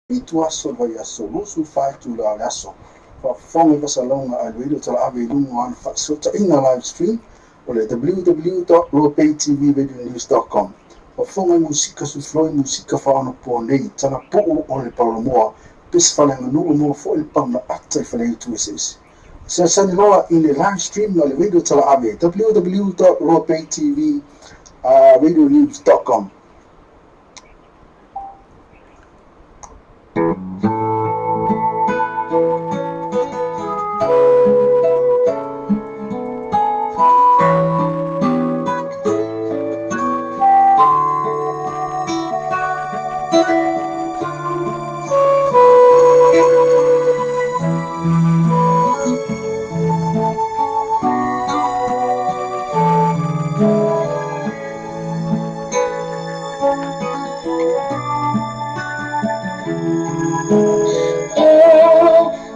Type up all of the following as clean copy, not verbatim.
7 aso o le vaiaso, 24 itula o le aso. Faafofoga i faasalaga a le Radio Talaave i luga o ana faafesootaiga live stream o le www.lobaytvradionews.com. Faafofoga i musika sulufuloi, musika faaonaponei, talapuu o le paulamoa, pese faaleaganuu, maua foi le pauna ata i faleitu eseese. Fesoasoani loa i le live stream a le Radio Talaave, www.lobaytvradionews.com.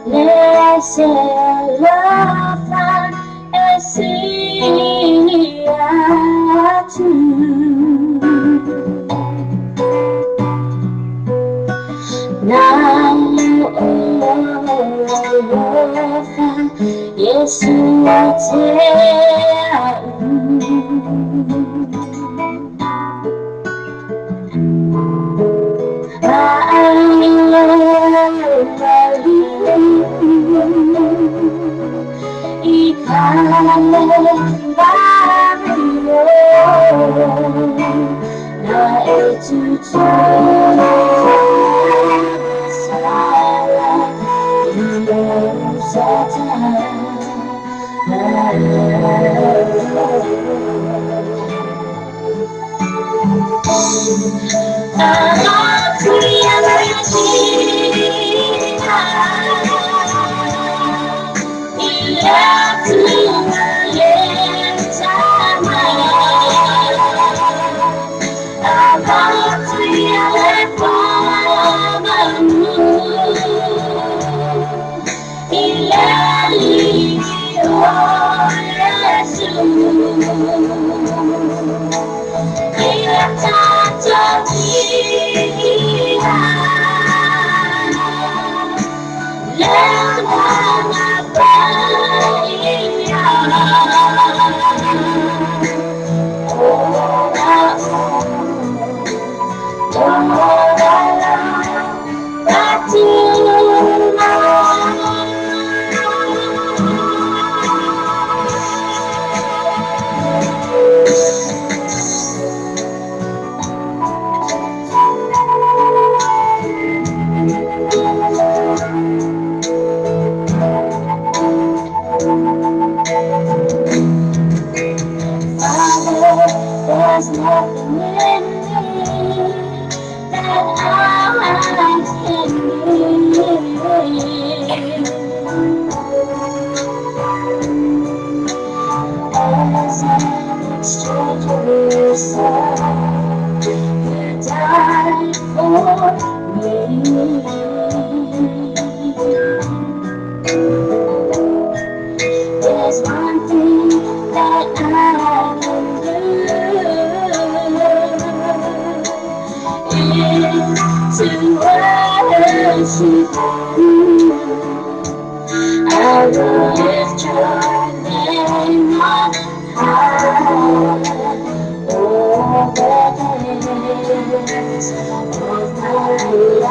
E le se alofa e sili atu. Na alofa Yesu o te au. I ka le na e tutu sala i o sata. Father, there's nothing in me that I can give. As an exchange of yourself, you died for me. There's one thing that I can do, is to worship you. I will lift your name on high all the days of my life.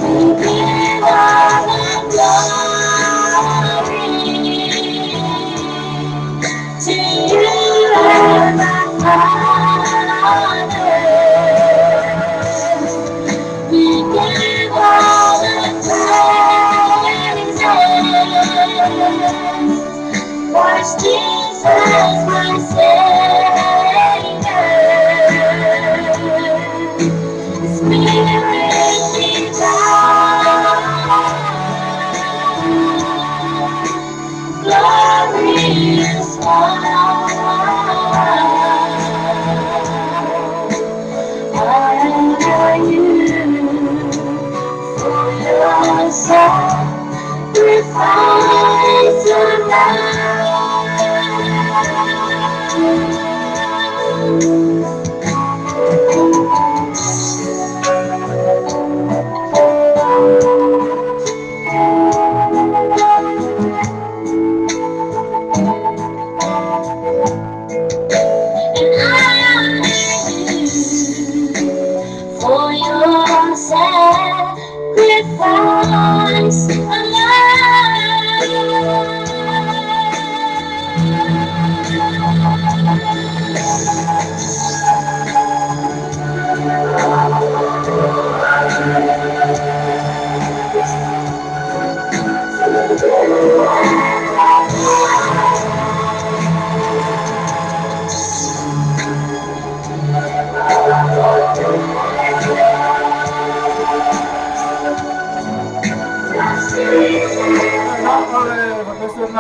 We give all the glory to you, my Father. We give all the praises for Jesus, my Savior. Spirit divine, glorious one, I adore you for your sacrifice of love.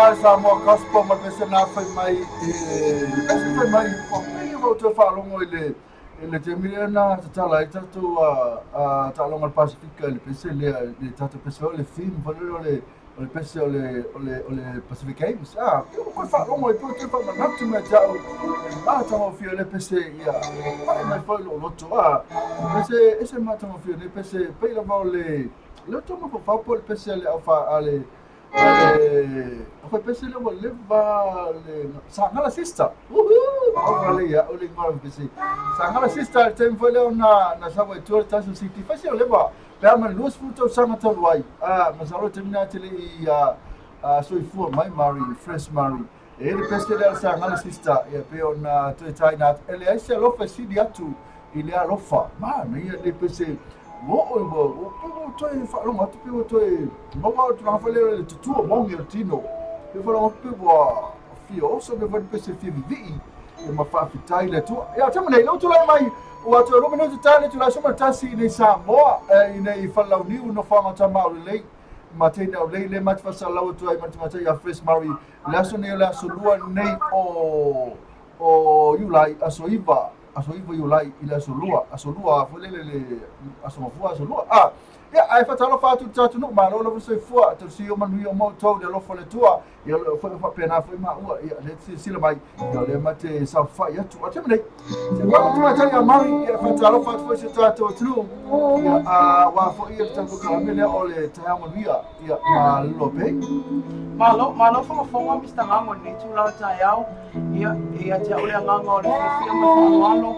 lena le Samoa Gospel ma le pese na fai mai e le pese fai mai ua pei ua toe faalogo i le i le taimi lea na tatala ai tatou taaloga o le Pasefika i le pese lea i le tatou pese foi le theme foi lea o le o le pese o le o le o le Pacific Games. Ah, pei ua toe faalogo ai pei ua toe faamanatu mai ia te au le matagofie o lea pese ia pai mai foi lou loto. Ah, pese ese matagofie o lea pese pei lava o le lea tou mafaufau po o le pese a le au a le a le au pese lea ua leva le Sagala Sister. Woohoo! Maua le ia o le igoa o le pese. Sagala Sister le taimi foi lea na na sau ai tua le taso city. Fai se o leva pe a ma le 20 tausaga talu ai. Ah, masalo taimi na te le i soifua mai Mari, Fresh Mari. E le pese lea le Sagala Sister ia pe ona toe taina atu. E leai se alofa e sili atu i le alofa. Manaia le pese ua oo i ua ua pe ua toe faalogo atu pe ua toe maua o tulaga foi lea le tutu o mogi o le tino. Pe faalogo atu pe ua fia oso pe foi le pese fia vivii ia ma faafetai le Atua. Ia taimi nei, lou tulai mai ua toe 2 minute tali tulai soma le tasi i nei Samoa i nei Falelauniu nofoaga o Tama Aulelei ma Teine Aulelei le ma te faasalalau atu ai ma le tamaitai ia Fresh Murray le aso nei o le aso lua nei o o Iulai aso 9 aso 9 Iulai i le aso lua aso lua foi lele le aso mafua aso lua a ia ae faatalofa atu i le tatou nuu malo lava soifua tausia o manuia o matou le alofa o le Atua ia o foi faapena foi maua ia le silasila mai ia o lea ma te saofai atu a taimi nei se ua atu mai ia Mari ia faatalofa atu foi se tatou atunuu ia a ua foi ia le tatou kalame lea o le taeao manuia ia malolo pei. Malo, malo fogafoga Mister Gago i lenei itula o le taeao. Ia, e ia te au le agaga o le fiafia ma le faaaloalo,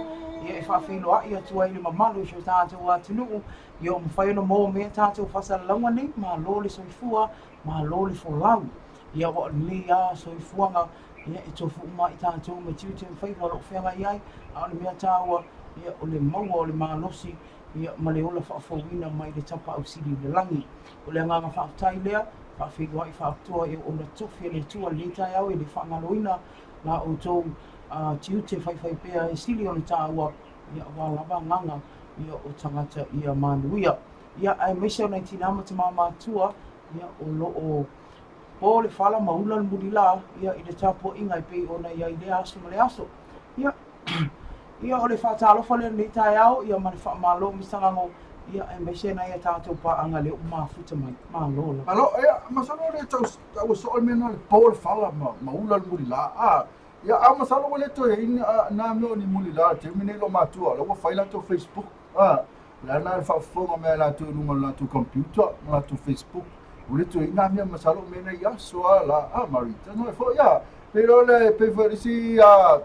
ia e faafeiloai atu ai i le mamalu o si o tatou atunuu, ia ua mafai ona maua mai a tatou faasalalauga nei, malo le soifua, malo le folau. Ia aua o lenei lava soifuaga, ia e tofu uma lava i tatou ma tiute ma faiva o lo o feagai ai, a o le mea taua, ia o le maua o le malosi, ia ma le ola faafouina mai le Tapaau Sili i le lagi. O le agaga faafetai lea, faafeiloai faapitoa i auauna tofi a le Atua i lenei taeao e le faagaloina la outou tiute faifaipea e sili ona taua, ia aua lava agaga ia o tagata ia manuia. Ia aemaise o nai tinā ma tamā matua, ia o lo o po le fala ma ula le mulilā, ia i le tapuaiga e pei ona i ai i lea aso ma lea aso. Ia Ia, o le faatalofa lea i lenei taeao, ia ma le faamalo Mister Gago, ia aemaise nai a tatou paaga lea ua mafuta mai. Malo lava. Malo, ia, masalo le tau taua soo le mea na le po le fala ma, ma ula le mulilā. A, ia, a masalo ua le toe i ai na mea o ni mulilā i le taimi nei loomatutua, la ua fai latou Facebook. A, le a na le faafofoga mai a latou i luga o le latou computer ma latou Facebook. Ua le toe i ai na mea masalo o mea na i aso a la, a Marita, no e foi a. Pei loa le, pei foi le isi a,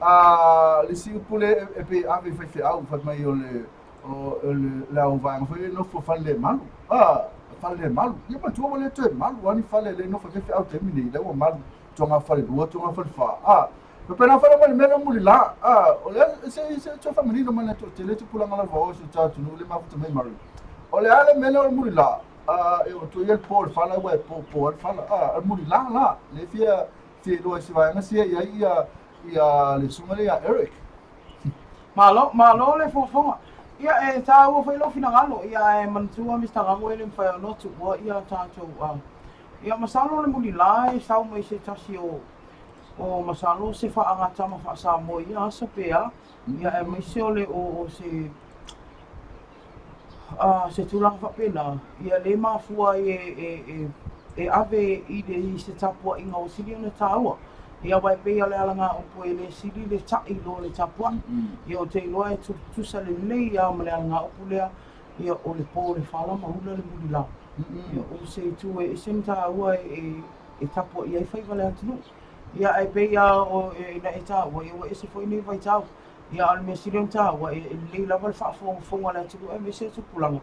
A le isi upu lea e pei e ave i faifeau fai mai o le o le le au vaega foi lea e nofo fale le malu. A fale le malu. Ia manatua ua le toe malu lava ni fale lea e nofo ai faifeau i le taimi nei, lea ua malu toga falelua, toga falefa. A faapena foi lava le mea lea mulila. A o le se se toe faamanino mai le toatele tupulaga lava o si o tatou atunuu le mafuta mai Murray. O le a le mea lea o le mulila? A e o atu ia le po o le fala aua e popo lava le fala. A o le mulila la, lea e fia fia iloa i se vaega sia i ai ia ia le susuga lea ia Eric. Malo, malo le fofoga. Ia e taua foi lou finagalo, ia ae manatua Mister Gago e le mafai ona tuua ia tatou a. Ia masalo le mulila e sau mai se tasi o o masalo se faagatama faa-Samoa i ia aso pe a. Ia aemaise o le o o se a se tulaga faapena, ia le mafua ai e, e, e, e ave i, le, i se tapuaiga ua sili ona taua. Ia aua e pei o le alagaupu e le sili le ta'i loa le tapuai. Ia ou te iloa e tutusa lelei lava ma le alagaupu lea, ia o le po le fala ma ula le mulila. Ia o se itu e ese ma taua e, e, e tapuai ai faiva le atunuu. Ia ae pei lava o e, ina e taua, ia ua ese foi nei vaitau. Ia, a o le mea sili ona taua, e lelei lava le faafogafoga a le atunuu aemaise o tupulaga,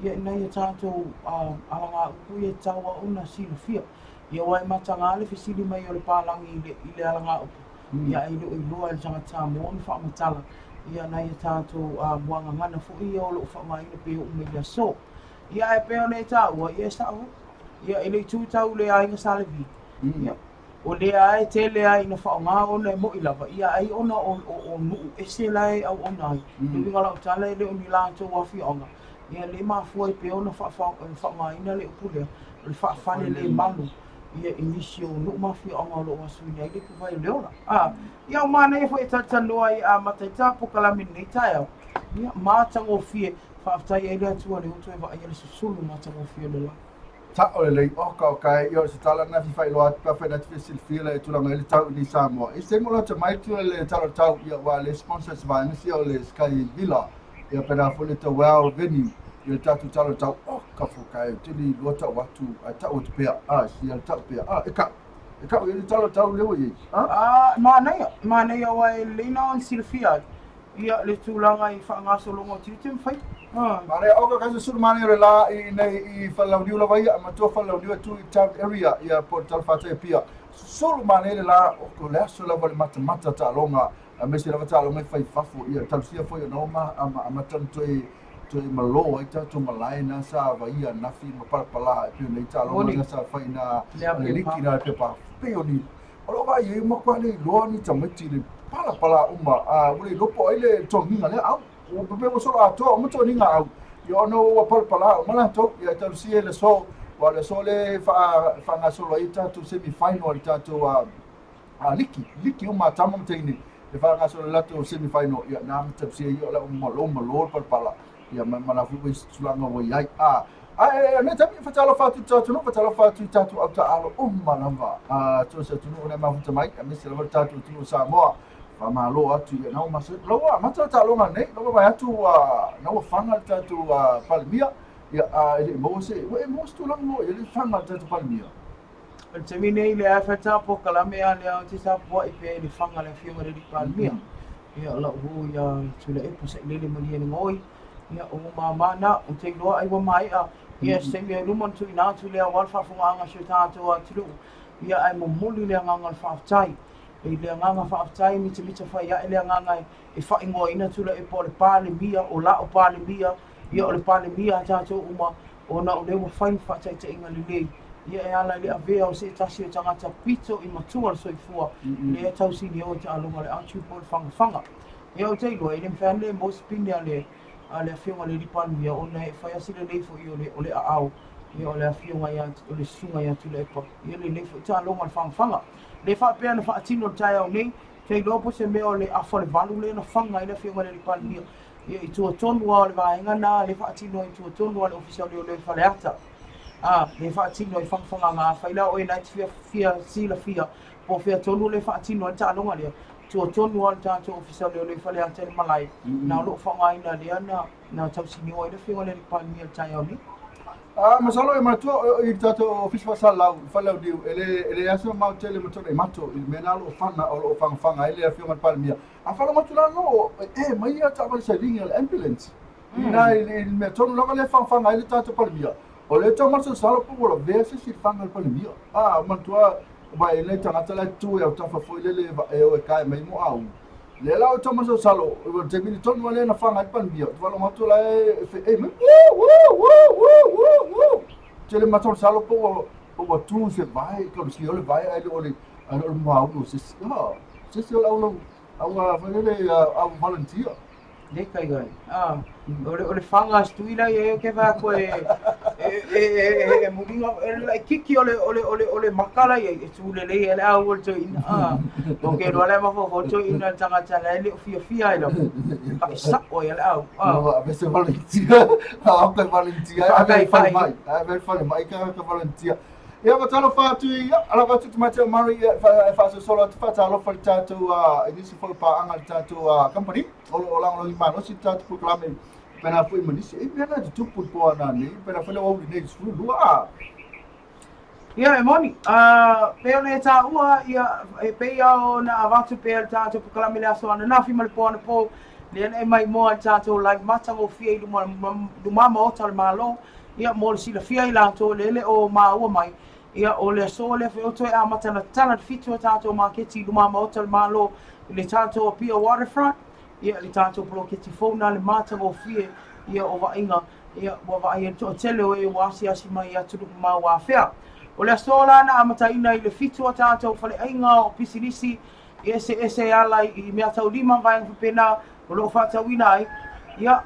ia ina ia tatou alagaupu ia e tatau lava ona silafia. Ia aua e mataga le fesili mai o le palagi i le, i le alagaupu, ia ae le o iloa e le tagata Samoa ona faamatala ia nai a tatou muagagana foi ia o lo o faaaogaina pe oo mai i le aso. Ia ae pei ona e taua, ia e sao foi. Ia i le itu tau le aiga Sa Levi, ia, O lea lava e tele lava ina faaaoga ona e moni lava, ia ai ona o nuu ese la e auauna ai. Le uiga o lau tala e le o ni latou afioaga, ia le mafua ai pea ona faaaogaina le upu lea, o le faafalelemalu. Ia, i nisi o nuu ma afioaga o lo o asuina ai le ipuvai o le ola. A, ia, o manaia foi e talatalanoa ai a amata ai ta polokalame i lenei taeao. Ia, matagofie, faafetai ai le Atua lea ua toe vaaia le susulu matagofie o le la. Sao lelei, oka oka e, ia o se tala lena e fia faailoa atu pe afai na te fia silafia le tulaga i le tau i nei Samoa. I se taimi o lata mai le le tala o le tau, ia aua o lea e sponsor e se vaega sia o le Sky Villa, ia pe na foi le Tawau Venue, ia le tatou tala o le tau, oka foka e, ou te le iloa tau atu, ae tau atu pea, a, sia le tau pea, a, e kau, e kau i ai le tala o le tau lea ua i ai, a? A, manaia, manaia aua e lelei na ona silafia ai. Ia, le tulaga i faagasologa o tiute ma faiva. Ah. Manaia, oka ka se sulu manaia o le la i nei i Falelauniu lava ia, matua Falelauniu e tu i town area, ia po o le talafatai Apia. Sulu manaia le la, o le aso lava le matamata taaloga, aemaise lava taaloga e fai fafo, ia talosia foi ona oma amata ona toe toe malo ai tatou malae na sa vaia ananafi ma palapala e pei ona i taaloga na sa fai na le liki na le pepa pei o ni O lo o vaai ai ua matua le iloa ni tamaiti i le palapala uma, a ua le iloa po o ai le toniga lea au. Ua pei ua solo atoa uma toniga au, ia ona ua palapala uma latou. Ia e talosia i le aso, aua o le aso lea e faagasolo ai tatou semi final i le tatou liki, liki uma a tama ma teine e faagasolo ai latou semi final. Ia na ma talosia ia o le a ua malo le palapala. Ia ma ma la foi ua i se tulaga ua i ai. A, ae o lenei taimi, faatalofa atu i le tatou atunuu, faatalofa atu i tatou au taaalo uma lava, a, so o se atunuu na e mafuta mai, aemaise lava le tatou atunuu o Samoa. Faamalo atu ia na ua masani. La ua amata le taaloga nei, la ua vaai atu ua, na ua faga le tatou Palemia, ia, a e le i maua se, ua e maua se tulaga o i ai le faga a le tatou Palemia? O le taimi nei, lea e fai polokalame a lea ou te tapuai pea i le faga a le Afioga i le Alii Palemia. Ia, o lau uo ia Tuilaepa Sailele Malielegaoi. Ia, o ou māmā na, ou te iloa ai ua maea. Ia, se taimi ai luma ona tuuina atu lea aua le faafofogaaga a si o tatou atunuu. Ia, ae momoli le agaga o le faafetai. I le agaga faafetai, mitamita fai ae le agaga e faaigoaina Tuilaepa o le Palemia, o la'u Palemia, Ia, o le Palemia a tatou uma, ona o lea ua fai le faataitaiga lelei, ia e ala i le avea o se tasi o tagata pito i matua le soifua, lea e tausinio i taaloga o le archery po o le fagafaga. Ia, ou te iloa, e le mafai lava ona le maua se pine a le a le Afioga i le Alii Palemia, ona e fai lava si lelei foi o le o le aao, ia o le Afioga ia o le Susuga ia Tuilaepa, ia lelei foi taaloga o le fagafaga. Le faapea na faatino i le taeao nei, ou te iloa po o se mea o le afa o le valu lea na faga ai le Afioga i le Alii Palemia, Ia, i tua tonu lava o le vaega lena lea e faatino ai i tua tonu lava o le Ofisa o Leoleo i Faleata. A, lea e faatino ai fagafagaga. Afai la o oe la e te fia, fia silafia po o fea tonu lea e faatino ai le taaloga lea, tua tonu lava o le tatou Ofisa o Leoleo i Faleata i le malae, na o lo o faaaogaina lea na, na tausinio ai le Afioga i le Alii Palemia i le taeao nei. A, masalo e manatua i le tatou Ofisa Faasalalau i Falelauniu, e le, e leai lava se mamao tele ma Tuanaimato i le mea lena o lo o fana, o lo o fagafaga ai le Afioga i le Palemia. A faalogo atu la no, e mai ia taavale sailiga le ambulance. Ina i le mea tonu lava lea e fagafaga ai le tatou Palemia. O lea tau masalosalo po ua lavea se isi i le faga o le Palemia. A, manatua aua e i ai tagata la e tu i autafa foi lele e o e kae mai mo au. Lea la o tau masalosalo, o le taimi tonu lava lea na faga ai le Palemia, ou te faalogo atu la e feei mai, wuu, wuu, wuu, wuu, wuu, wuu. Tele masalosalo po ua, po ua tu se vae, talosia o le vae ae le o le, ae le o le muaulu o se isi. Ah. Se isi o le au lau, au a foi lele au volunteer. Le kai gai. Ah, o le o le faga a se tuila ia ke va ko e e e e e mulinga e le laitiiti o le o le o le o le maka la ia e tu lelei ai le au o le toeaina. Ah, o ke loa le mafaufau toeaina le tagata la e le o fiafia ai lava. Paʻi sa'o ai le au. Ah. No, ave se volunteer. Au ka volunteer. Ave falemai. Ave falemai ka ka volunteer. Ia faatalofa atu i alava atu Tamaitai o Murray e faasolosolo atu faatalofa i le tatou i nisi foi o paaga a le tatou company o lo o lagolago malosi le tatou polokalame pena foi ma nisi e mea na tutupu i le po ana nei pena foi le aoauli nei 12 a Ia, e moni, pei ona e taua, ia, e pei ona avatu pea le tatou polokalame i le aso ananafi ma le po anapo, lea na e maimoa i le tatou live matagofie i luma, luma maota o le Malo, Ia, mo le silafia i latou e le o maua mai, ia, o le aso lea foi o toe amata na tatala le fitu o tatou maketi i luma maota o le Malo i le tatou Apia Waterfront, ia, le tatou poloketi fou na le matagofie, ia, o vaaiga, ia, ua vaai ai le toatele o e ua asiasi mai i atunuu mamao ua afea. O le aso la na amataina i le fitu o tatou faleaiga o pisinisi eseese e ala i meataulima ma vaega faapena o lo o faatauina ai, ia,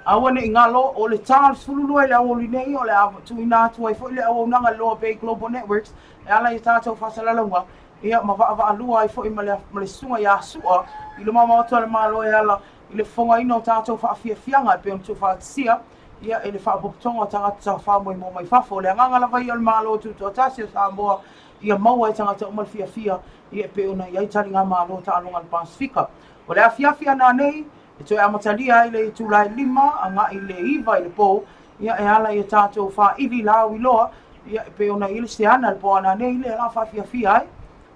Aua ne i galo, o le ta o le 12 i le aoauli nei, o le a tuuina atu ai foi le auaunaga i le Loa Bay Global Networks e ala i a tatou faasalalauga, ia, ma vaavaalua ai foi ma le, ma le susuga ia Su'a i luma maota o le Malo e ala i le fofogaina o tatou faafiafiaga e pei ona tuufaatasia ia e le Faapotopotoga o Tagata Tafafao Maimoa Mai Fafo. O le agaga lava ia o le Malo Tutoatasi o Samoa ia maua e tagata uma le fiafia ia e pei ona i ai taligamalo taaloga a le Pasefika. O le afiafi a nanei e toe amatalia ai le itula e 5 agai i le 9 i le po, ia e ala i a tatou faaili lauiloa ia e pei ona i ai le seana i le po a nanei lea la faafiafia ai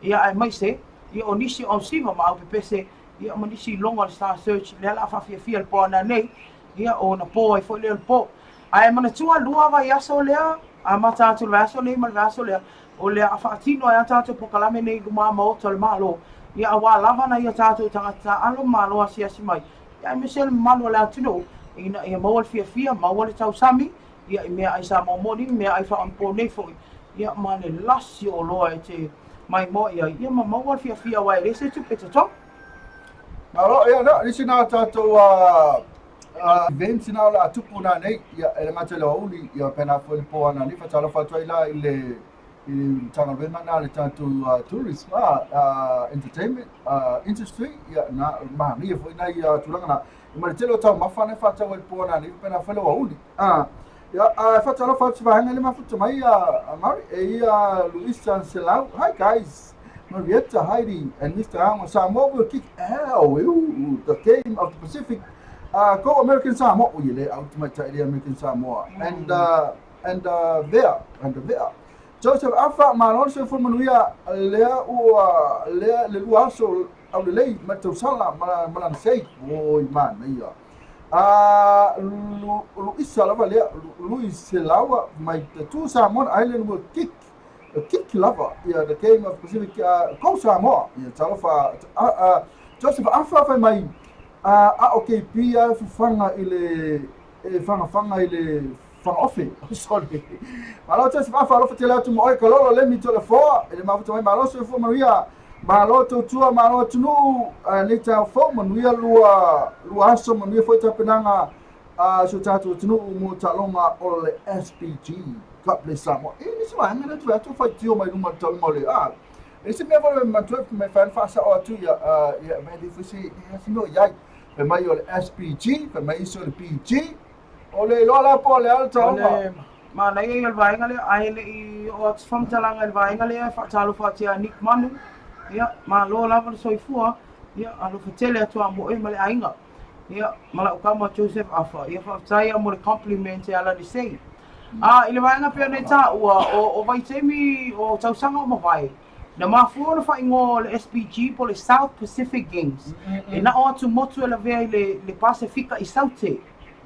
ia aemaise ia o nisi o ausiva ma aupepese ia ma nisi iloga o le Star Search lea la faafiafia i le po a nanei ia ona po ai foi lea o le po. Ae manatua lua vaiaso lea, amata atu i le vaiaso nei ma le vaiaso lea, o le a faatino ai a tatou polokalame nei i luma maota o le Malo, ia aua lava nai o tatou tagata taaalo ma malo asiasi mai, ia aemaise le mamalu o le atunuu, ina ia maua le fiafia, maua le tausami, ia i meaai Samoa moni, meaai faaonapo nei foi, ia ma le lasi o oloa e te maimoa i ai, ia ma maua le fiafia aua e leai se tupe totogi. Malo, ia, na, nisi na tatou events na o le a tupu nanei, ia, e le gata i le aoauli, ia, pena foi le po nanei, faatalofa atu ai la i le i le Matagaluega na le tatou tourism, entertainment industry, ia, na manaia foi nai tulaga na, ma le tele o taumafa na e faatau ai le po nanei, pena foi le aoauli. Ia, e faatalofa atu se vaega le mafuta mai a Mari, e ia Luisa Selau. Hi guys, Marietta, Heidi and Mr. Aonga. Samoa will kick L, the game of the Pacific. Go American Samoa. Ui, le au tamaitai le American Samoa. And and Vea, and Vea. Joseph Afa, malo le soifua manuia lea ua lea le lua aso aulelei ma le tausala ma ma lana sei. Oi, manaia. A Luisa lava lea, Luis Selaua mai the two Samoan Island will kick kick lava ia the game of Pacific go Samoa. Ia talofa Joseph Afa fai mai a o KP a fafanga i le e fagafaga i le fagaofe. Sorry. Malo Joseph Afa alofa tele atu mo oe kalolo lemi tolefoa e le mafuta mai malo soifua manuia. Malo tautua, malo atunuu, nei taeao fou, manuia lua, lua aso, manuia foi tapenaga a si o tatou atunuu mo taaloga o le SPG. God bless Samoa. E nisi vaega lea tu atu faitio mai luma le tauga o le a. E se mea foi matua me fai faasao atu ia ia me le foi se se mea o iai. Fai mai o le SPG, fai mai isi o le PG. O le iloa la po o le a le taaloga. Manaia ia o le vaega lea, ae le i oo atu se faamatalaga i le vaega lea, e faatalofa atu ia Nick Manu, ia, malo lava le soifua, ia, alofa tele atu a mo oe ma le aiga, ia, ma lau tama Joseph Afa, ia, faafetai lava mo le compliment e ala i le sei. A, i le vaega pei ona e taua, o, o vaitaimi o tausaga o mavae, na mafua ona faaigoa o le SPG po o le South Pacific Games, e na o atumotu e lavea i le, le Pasefika i Saute,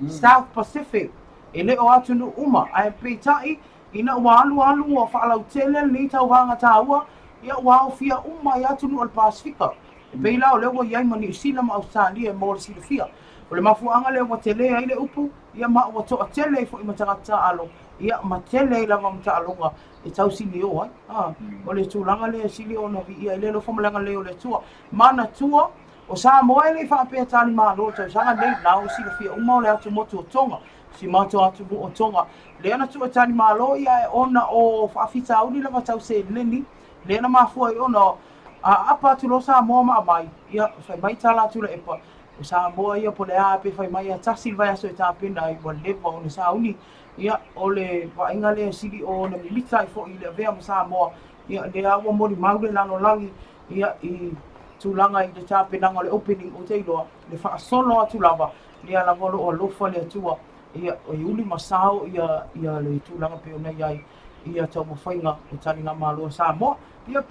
South Pacific, E le o atunuu uma, ae peitai, ina ua alualu ua faalautele lenei tauvaga taua, ia ua aofia uma ai atunuu o le Pasefika. E pei la o lea ua i ai ma Niu Sila ma Ausetalia mo le silafia. O le mafuaaga lea ua tele ai le upu, ia ma ua toatele ai foi ma tagata taaalo, ia ma tele ai lava ma taaloga e tausinio ai. A, o le tulaga lea e sili ona viia ai le alofa ma le agalelei o le Atua. Manatua, O Samoa e le i faapea tali malo i le tausaga nei, la ua silafia uma o le atumotu o Tonga, si matou atunuu o Tonga, lea na tuu e tali malo ia ae ona o faafitauli lava tau seleni, lea na mafua ai ona aapa atu loa Samoa ma aumai, ia fai mai tala a Tuilaepa, o Samoa ia po o le a pe fai mai a tasi le vaiaso e tapena ai ua leva ona sauni, ia o le vaaiga lea e sili ona mimita ai foi i le avea ma Samoa, ia lea ua molimau le lalolagi Ia, i tulaga i le tapenaga o le opening, ou te iloa, le faasolo atu lava, lea lava o lo o alofa le Atua, ia, e uli ma sao ia, ia le tulaga pei ona i ai ia taumafaiga o taligamalo a Samoa. Ia,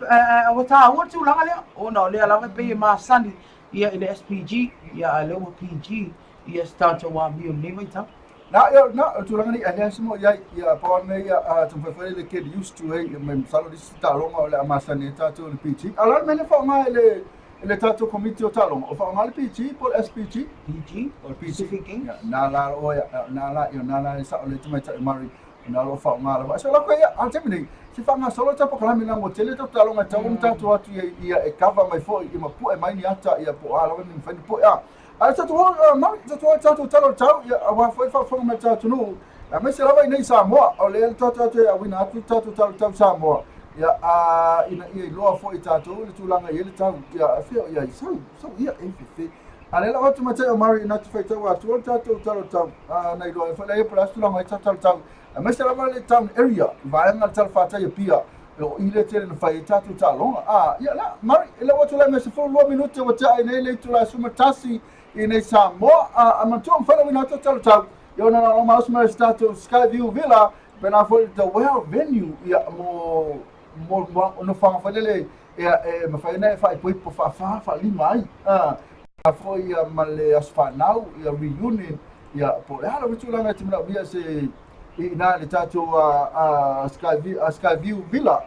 ua taua le tulaga lea, ona o lea lava e pei e masani ia i le SPG, ia, a o lea ua PG ia se tatou amio i lenei vaitau. Na, ia, na, o le tulaga nei, a leai se mea o i ai, ia, pau lava le mea ia, a taumafai foi le get used to ai, ia, masalo le isi taaloga o le a masani ai tatou i le PG. A o le a le mea lea e faaaoga e le, e le tatou komiti o taaloga? O faaaoga le PG po o le SPG? PG, O le PG. Pacific Games. Ia, na la o ia, na la, ia, na la e sao le tamaitai o Murray, na o lo o faaaoga lava. So, lako ia, a o le taimi nei, se faagasolo ta polokalame na ua tele tatou taaloga e tatau ona tatou atu ia, ia e cover mai foi, ia ma pue mai ni ata, ia po o a lava ni mafai ona pue, a. Ae tatou Mari, tatou o tatou tala o le tau, ia, aua foi le faafofoga mai le tatou atunuu, aemaise lava i nei Samoa, o lea tatou atu e auina atu le tatou tala o le tau Samoa, ia, a, ina ia iloa foi e tatou le tulaga e i ai le tau, ia, a fia o i ai, sau, sau ia, e fefe. A lea la atu matai o Mari ina te faitau atua le tatou tala o le tau, a, na iloa ai foi lea po o le a se tulaga o i ai le tatou tala o le tau, aemaise lava le town area, vaega le talafatai Apia, o i lea tele na fai ai tatou taaloga. A, ia la, Mari, e le ua tulai mai 12 minute ua tea ai nei le itula e 11 i nei Samoa. A, a manatua mafai ona uina atu tala tau, ia ona lalo malosi mai o se tatou Skyview Villa, pena foi the well venue, ia, mo, mo, mo nofoaga foi lele, ia, e mafai ona e faaipoipo faafa, faalima ai. A, a foi ia, ma le aso fanau, ia, reunion, ia, po o le a lava tulaga e te manaomia se i ina le tatou Skyview Villa,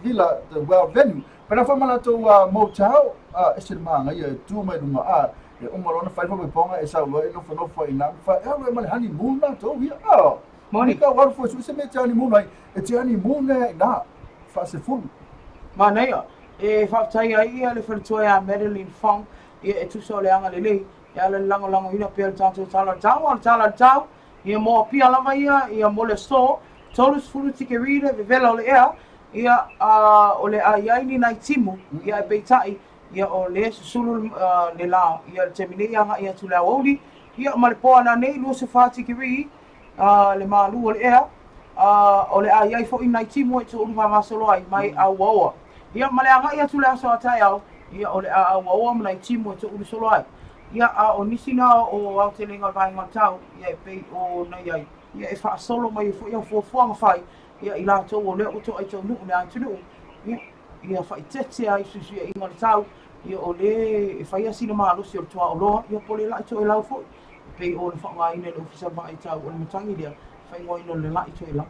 Villa the Well Venue. Pena foi ma latou motel, ese le manaia e tu mai luga, a e uma loa ona fai le faapaipaoga e sau loa e nofonofo ai i ina, ma e alu ai ma le honeymoon latou ia. Moni. Ka alu foi se mea e te honeymoon ai, e te honeymoon ai ina, faasefulu. Manaia, e faafetai ai ia le faletua ia Madeline Fong, ia e tusa o le agalelei, e ala i le lagolagoina pea o le tatou tala o le tau, a o le tala o le tau, Ia mo Apia lava ia, ia mo le aso, 30 tikeri le vevela o le ea, ia, a o le a i ai ni nai timu, ia ae peitai, ia o lea e susulu le la, ia i le taimi nei agai atu i le aoauli, ia ma le po ananei, 24 tikeri le malu o le ea, a o le a i ai foi nai timu e toulu vagasolo ai mai Auaoa. Ia ma le agai atu i le aso a taeao, ia o le a auaoa ma nai timu e toulu solo ai. Ia, a o nisi na o aotelega o le vaega o le tau, ia e pei ona i ai, ia e faasolo mai ai foi au fuafuaga fai, ia i latou o lea ua toai taunuu i le atunuu, ia, ia faaeteete ai fesuisuiaiga o le tau, ia o lea e fai lava sina malosi o le tuaoloa, ia po o le la'i toelau foi, e pei ona faaaogaina e le Ofisa o le Vaai Tau, o le matagi lea, faaigoaina o le la'i toelau.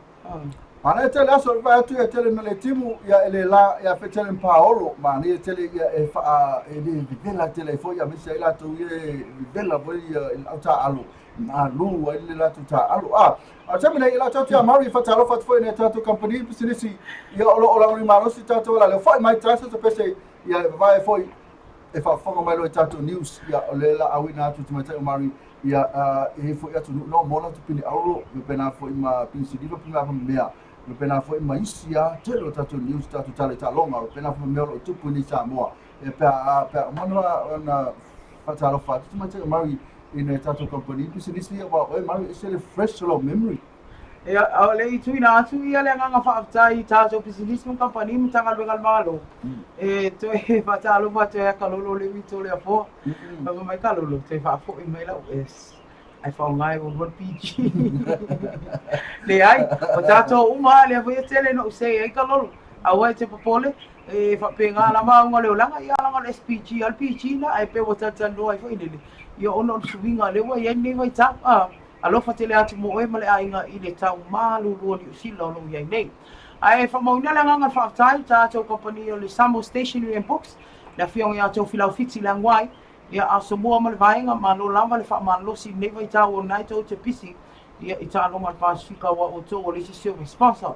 Manaia tele aso e vaai atu ia tele na le timu ia e le la ia fe tele paolo manaia tele ia e faa e le vevela tele ai foi aemaise ai latou ia e vevela foi ia i le au taaalo malu ai le latou taaalo a a taimi nei la tatou ia Mari faatalofa atu foi i nai tatou kamupani pisinisi ia o lo o lagolago malosi tatou ala leo foi mai tasi se pese ia e vavae foi e faafofoga mai loa i tatou news ia o lea la auina atu i tamaitai o Mari ia e i ai foi atunuu no mo latou pine auro faapena foi ma pine siliva pine ma mea faapena foi ma isi a tele o tatou news tatou tala i taaloga faapena foi ma mea o lo o tupu i nei Samoa e pe a pe a uma ona faatalofa atu tamaitai o Mari i nai tatou kamupani pisinisi ia aua oe Mari ese le fresh o lau memory. Ia, a o le i tuuina atu ia le agaga faafetai i tatou pisinisi ma kamupani ma Matagaluega a le Malo, e toe faatalofa atu ai ia Kalolo le mito o le afoa. Fai mai Kalolo, toe faafoi mai lau S ae faaaoga e oulua le PG. Leai, o tatou uma lava, lea foi e tele ina ou seei ai Kalolo. Aua e te popole, e faapena lava auga o le olaga, ia leaga o le SPG lava le PG lena, ae pei ua talatalanoa ai foi lele, ia ona o le suiga lea ua i ai lenei vaitau. Alofa tele atu mo oe ma le aiga i le tau malulu o Niu Sila o lo o i ai nei. Ae faamauina le agaga o le faafetai i tatou kamupani o le Samoa Stationery and Books, le afioga ia Tofilau Fiti Leaguai, ia Asomua ma le vaega, malo lava le faamalosi i lenei vaitau o lena e tou te pisi ia i taaloga a le Pasefika aua outou o le isi silver sponsor.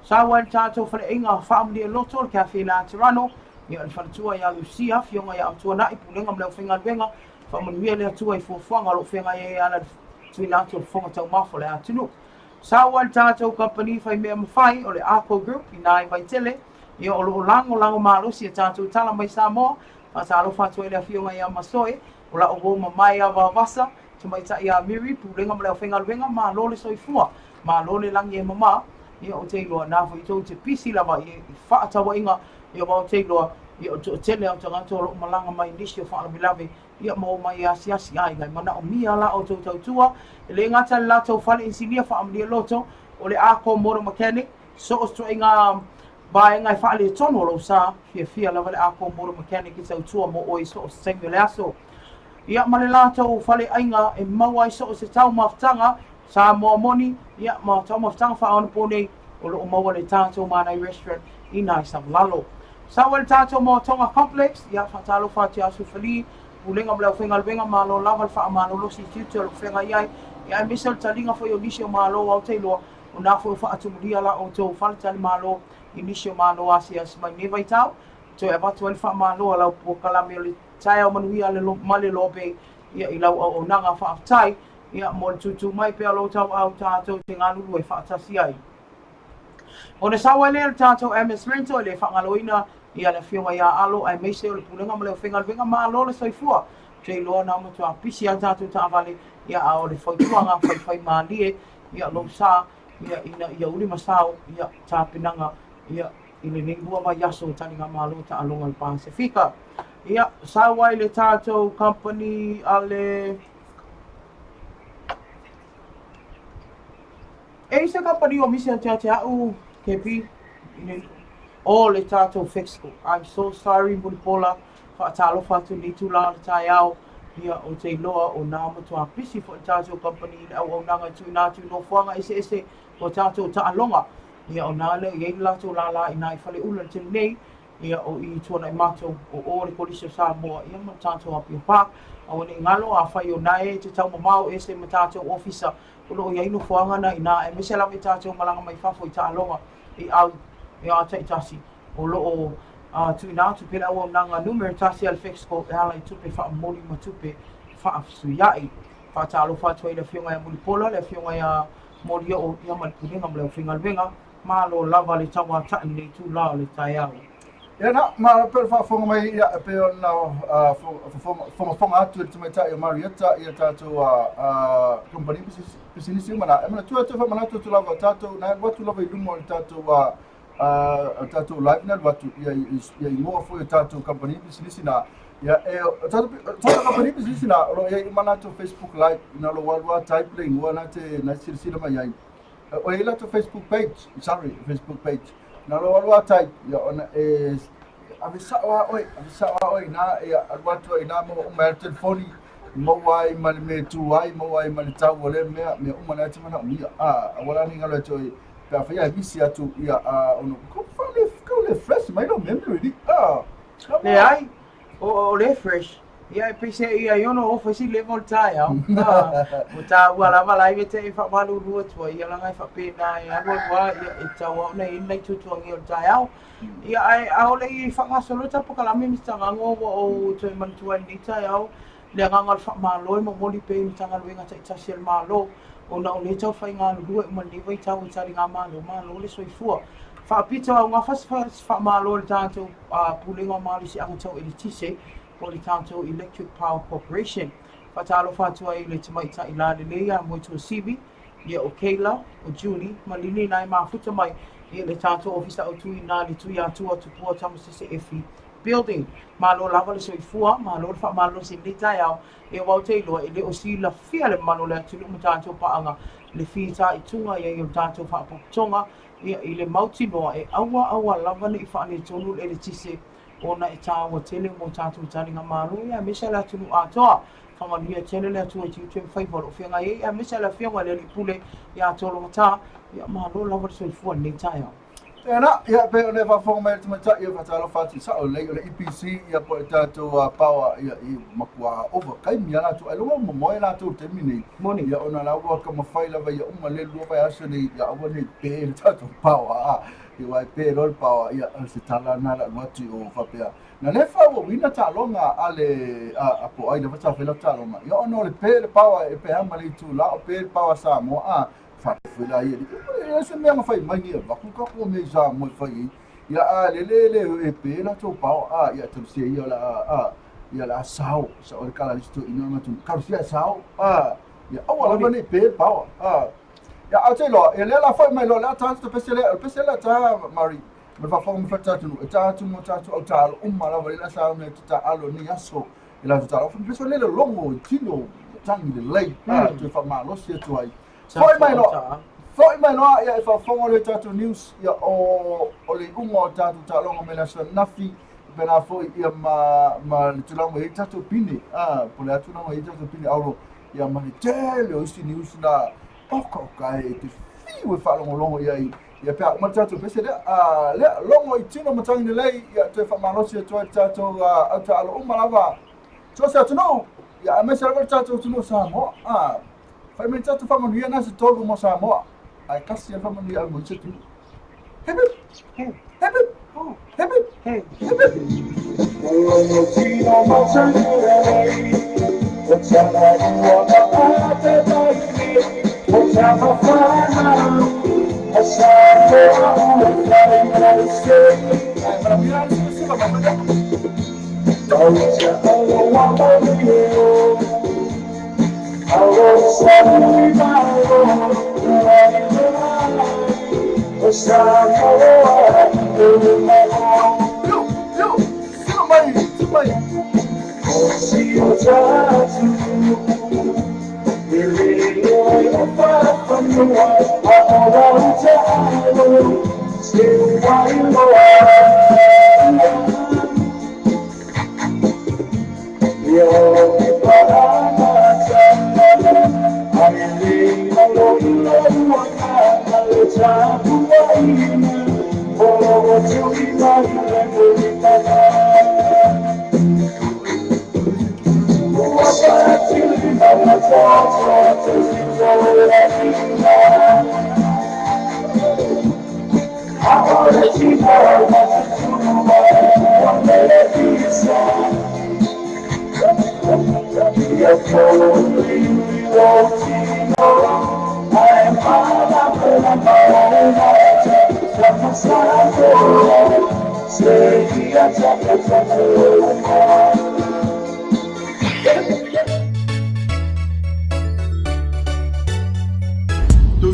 Sau ai le tatou faleaiga faamalie loto, le Cafe Laterano, ia le faletua ia Lucia, afioga ia Amtuanai, Pulega ma le aufaigaluega, Faamanuia le Atua i fuafuaga o lo o feagai ai e ala i le tuuina atu o le fofoga taumafa o le atunuu. Sau ai le tatou kamupani fai mea mafai o le Arco Group ina i Vaitele, ia o lo o lagolago malosi a tatou tala mai Samoa. Faatalofa atu ai le afioga ia Masoe, o lau uo mamae ia Vaovasa, tamaitai ia Miri, Pulega ma le aufaigaluega, malo le soifua, malo le lagi e mama, ia ou te iloa na foi tou te pisi lava i faatauaiga, ia aua ou te iloa, ia o le toatele lava o tagata o lo o malaga mai i nisi o faalavelave, ia ma omai e asiasi aiga, e manaomia la outou tautua, e le gata i le latou fale inisinia faamalie loto, o le Arco Motor Mechanic, so o se ituaiga vaega e faaletonu o lou sa, fiafia lava le Arco Motor Mechanic e tautua mo oe i so o se taimi o le aso. Ia ma le latou fale aiga e maua ai so o se taumafataga Samoa moni, ia ma taumafataga faaonaponei o lo o maua i le tatou Manai Restaurant i nai Savalalo. Sau ai le tatou Moatoga Complex, ia faatalofa atu ia Sufali, Pulega ma le aufaigaluega, malo lava le faamalolosi i tiute o lo o feagai ai, ia aemaise o le taliga foi o nisi o malo aotearoa, o na foi ua faatumulia la outou faletalimalo i nisi o malo asiasi mai i lenei vaitau, toe avatu ai le faamalo a lau polokalame o le taeao manuia ma le Lobe. ia, i lau auaunaga faafetai, ia, mo le tūtū mai pea o lo outou au tatou te galulue faatasi ai. Ona sau ai lea o le tatou MS Rental e le faagaloina ia le afioga ia Alo aemaise o le Pulega ma le Aufaigaluega malo le soifua. Ou te iloa na matua pisi a tatou taavale ia a o le fautuaga faifai malie ia lou sa ia ina ia uli ma sao ia tapenaga ia i lenei 2 vaiaso o taligamalo taaloga o le Pasefika. Ia sau ai le tatou company a le E i se kamupani ua misi atu ia te a'u, KP, i le, oh, le tatou Fexco. I'm so sorry Mulipola, faatalofa atu i lenei itula o le taeao, ia, ou te iloa o nā matua pisi foi le tatou kamupani i le auaunaga e tuuina atu i nofoaga eseese o tatou taaloga. Ia, o nā lea e i ai le latou lālā i nā i Faleula i le taimi nei, ia, o i Tuanai Mato, o o le Kolisi o Samoa, ia ma le tatou Apia Park. Aua ne i galo, afai o nā e te taumamao ese ma tatou ofisa, O lo o i ai nofoaga na inā, aemaise lava i tatou malaga mai fafo i taaloga i au a taitasi, o lo o tuuina atu pea le auaunaga numera tasi a le Fexco e ala i tupe faamomoli ma tupe faafesuia'i. Faatalofa atu ai i le Afioga ia Mulipola, le Afioga ia Molioo ia ma le Pulega ma le Aufaigaluega. Malo lava le tauata'i i le itula o le taeao. Ia na, malo pea le faafofoga mai ia e pei ona fogafoga atu e le tamaitai o Marietta ia tatou kamupani pisinisi uma na. E manatua toe faamanatu atu lava tatou na alu atu lava i luma o le tatou o tatou live na alu atu ia ia igoa foi o tatou kamupani pisinisi na. Ia e o tatou kamupani pisinisi na o lo o i ai uma latou Facebook live na lou alu a type le igoa na te na silasila mai ai. O i latou Facebook page, sorry, Facebook page. Na lou alu a type, ia ona e ave sao a oe, ave sao a oe ina, ia alu atu ai ina maua uma ai le telefoni, maua ai ma le mea e tu ai, maua ai ma le tau o lea mea, mea uma na e te manaomia. A, aua la ne i galo ia te oe, pe afai ae misi atu, ia, a, ono, kau fale, kau le fresh mai lou memory li, a, Leai, o le fresh, ia e peiseai ia i ono ofa isi level o le taeao. Ua taua lava la i te e faamalulu atu ai, ia leaga e faapena e alualu lava, ia e tatau lava ona i ai ni nai tuatuagia o le taeao. Ia ae ʻaʻole i faagasolo ta polokalame Mister Gago ua ou toe manatua ai i lenei taeao le agaga o le faamalo e momoli pea i Matagaluega taitasi a le Malo ona o lea e tau fai galulue uma i lenei vaitau e taligamalo malo le soifua. Faapito augafa se faamalo i le tatou Pulega o Malosiaga Tau Eletise po o le tatou Electric Power Corporation. Faatalofa atu ai i le tamaitai lalelei ia Moetuasivi, ia o Kayla, o Julie ma Lini na e mafuta mai i le tatou Ofisa Autu i ina i le Tuiatua Tupua Tamasese Efi Building. Malo lava le soifua, malo le faamalolosi i lenei taeao. E aua ou te iloa e le o silafia le mamalu o le atunuu ma tatou paaga le fitaituga i ai o le tatou faapotopotoga ia i le mautinoa e aua aua lava ne i faaletonu le eletise ona e taua tele mo tatou taligamalo ia aemaise le atunuu atoa. Faamanuia tele le Atua i tiute ma faiva o lo o feagai ai aemaise le Afioga i le Alii Pule ia Tologata. Ia malo lava le soifua i lenei taeao. Tēnā, ia pei ona e faafofoga mai le tamaitai, ia faatalofa atu, sao lelei o le EPC, ia po o le tatou power, ia i matua ova taimi a latou, ailoga ua momoe latou i le taimi nei. Moni. Ia ona la ua taumafai lava ia uma le 2 vaiaso nei, ia aua ne i pe le tatou power, a, ia aua e pe loa le power, ia o se tala lena o le alu atu i o faapea. Na le faaauauina taaloga a le, a, a po o ai lava sa fai lau taaloga, ia ona o le pe le power e pe a ma le itula o pe le power a Samoa, a, Faapea foi la ia, e leai se mea na fai mai nei avatu tatou mea i Samoa e fai ai. Ia a lele le e pe latou power a ia talosia ia o le a a ia le a sao sao le kala le isi toeaina o le matou talosia e sao a ia aua lava nei pe le power a ia a ou te iloa ia lea la foi mai loa lea ta atu ta pese lea o le pese lea ta Mari ma le faafofoga mai foi le tatou atunuu e ta atu mo tatou au taalo uma lava lea la sa ona e taalo nei aso e latou taalo pese lea le logo i tino tagi lelei a toe faamalosi atu ai Foi mai loa, foi mai loa, ia e faafofoga le tatou news, ia o, o le iuga o tatou taaloga mai le aso ananafi, pena foi ia ma, ma le tulaga ua i ai tatou pine, a, po o le a tulaga ua i ai tatou pine auro, ia ma le tele o isi news na, oka oka e te fiu e faalogologo i ai, ia pe a uma le tatou pese lea, a, lea, logo i tino matagi lelei, ia toe faamalosi atu ai le tatou au taalo uma lava, so o se atunuu, ia aemaise lava le tatou atunuu o Samoa, a, Fai mai tatou faamanuia na se tolu mo Samoa, ae tasi lava faamanuia mo isi atunuu. Hip hip! Hip hip! Hip hip! Hip hip! Do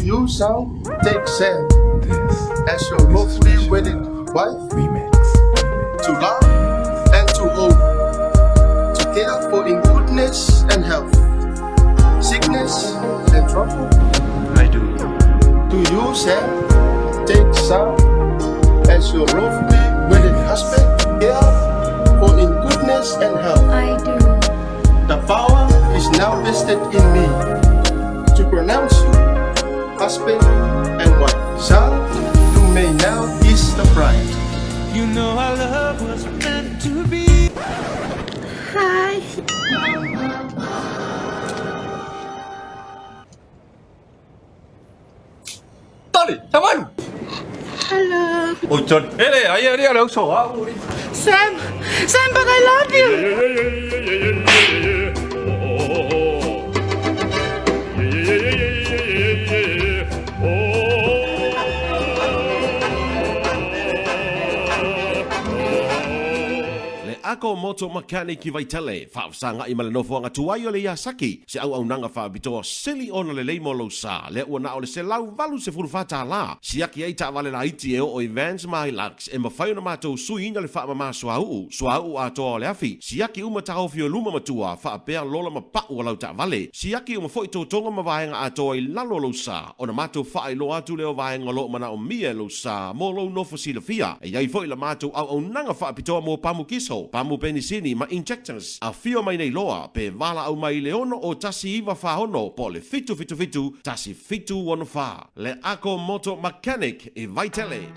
you, Sal, take Sam as your lawfully wedded wife to love and to hold, to care for in goodness and health, sickness and trouble? I do. Do you, Sam, take Sal as your lawfully wedded husband, care for in goodness and health? I do. The power is now vested in me to pronounce you husband and wife. Sal, you may now kiss the bride. You know our love was meant to be. Hi. Tali, Samuel. Hello. 哦，真，哎哎呀，你也两傻啊！ Sam, Sam, but I love you. Le Ako Moto Mechanic i Vaitele, faafesagai ma le nofoaga tuai o le Iasaki, se auaunaga faapitoa sili ona lelei mo lou sa, lea ua na o le $184, siaki ai taavale laiti e oo i vans ma Hilux, e mafai ona matou suiina le faamamā suauu, suauu atoa o le afi, siaki uma taofi o luma ma tua, faapea lola ma pau o lau taavale, siaki uma foi totoga ma vaega atoa i lalo o lou sa, ona matou faailoa atu lea o vaega o lo o manaomia e lou sa mo lou nofo silafia. E i ai foi la matou auaunaga faapitoa mo pamu kiso, pamu penisini ma injectors. Afio mai nei loa pe valaau mai i le 6 01 9 46 po o le 777 1764. Le Ako Moto Mechanic i Vaitele.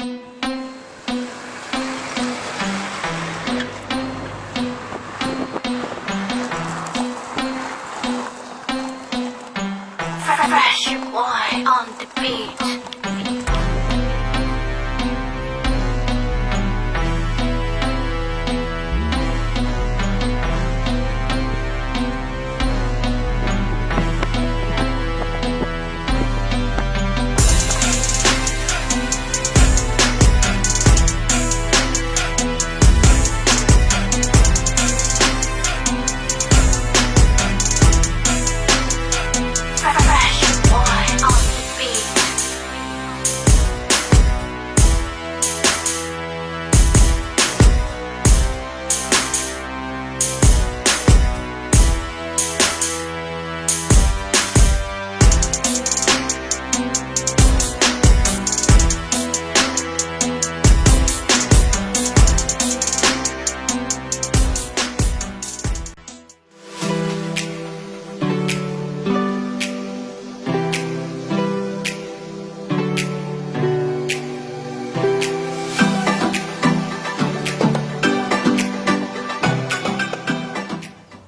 Fresh boy on the beat. Fresh boy on the beat.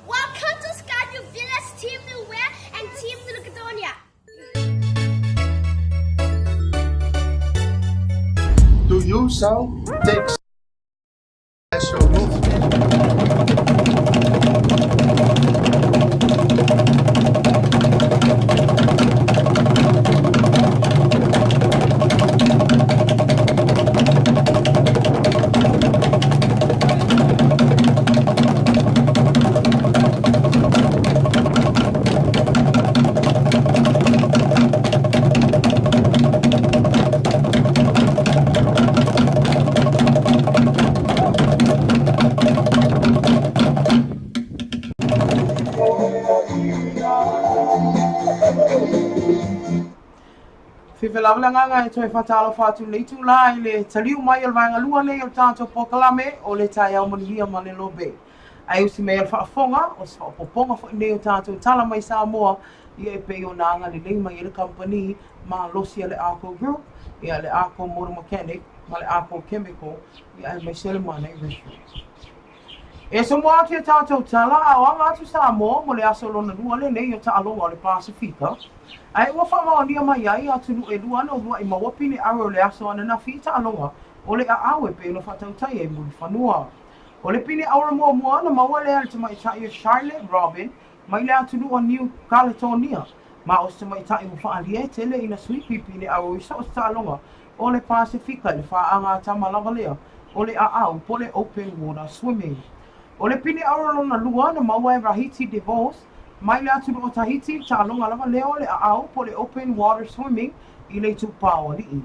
Welcome to Skyview Villas Team Nowhere and Team Macedonia. Do you, Sal, take as your lawfully Fiafia lava le agaga e toe faatalofa atu i lenei itulā i le taliu mai o le vaega lua nei o le tatou polokalame o le Taeao Manuia ma le Lobe. Ae usi mai a le faafofoga, o se faaopoopoga foi lenei o tatou tala mai Samoa, ia e pei ona agalelei mai ai le kamupani malosi a le Arco Group, ia le Arco Motor Mechanic ma le Arco Chemical, ia aemaise le Manai Restaurant. E somo atu i a tatou tala, a o aga atu Samoa mo le aso lona lua lenei o taaloga o le Pasefika, ae ua faamaonia mai ai atunuu e lua na uluai maua pine aro i le aso ananafi i taaloga o le aau e pei ona faatautai ai Mulifanua. O le pine auro muamua na maua lea e le tamaitai o Charlotte Robin mai le atunuu o Niu Kaletonia, ma o se tamaitai ua faaalia e tele ina suipi pine auro i so o se taaloga o le Pasefika i le faagatama lava lea o le aau po o le Open Water Swimming. O le pine auro lona lua na maua e Rahiti De Vos mai le atunuu o Tahiti i le taaloga lava lea o le aau po o le Open Water Swimming i le itupa o alii.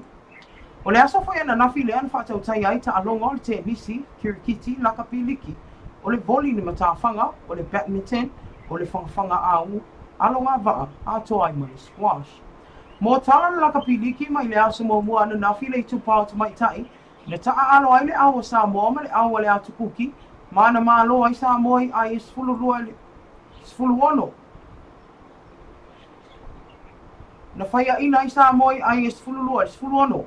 O le aso foi ananafi lea na faatautaia ai taaloga o le tenisi, kirikiti, lakapi liki, o le voli le matafaga, o le badminton, o le fagafaga au, alo gavaa, atoa ai ma le squash. Mo tala le lakapi liki mai le aso muamua ananafi le itupa o tamaitai, na taaalo ai le au a Samoa ma le au a le Atu Kuki, ma na malo ai Samoa i ai e 12 i le 16. Na faiaina ai Samoa i ai e 12 i le 16.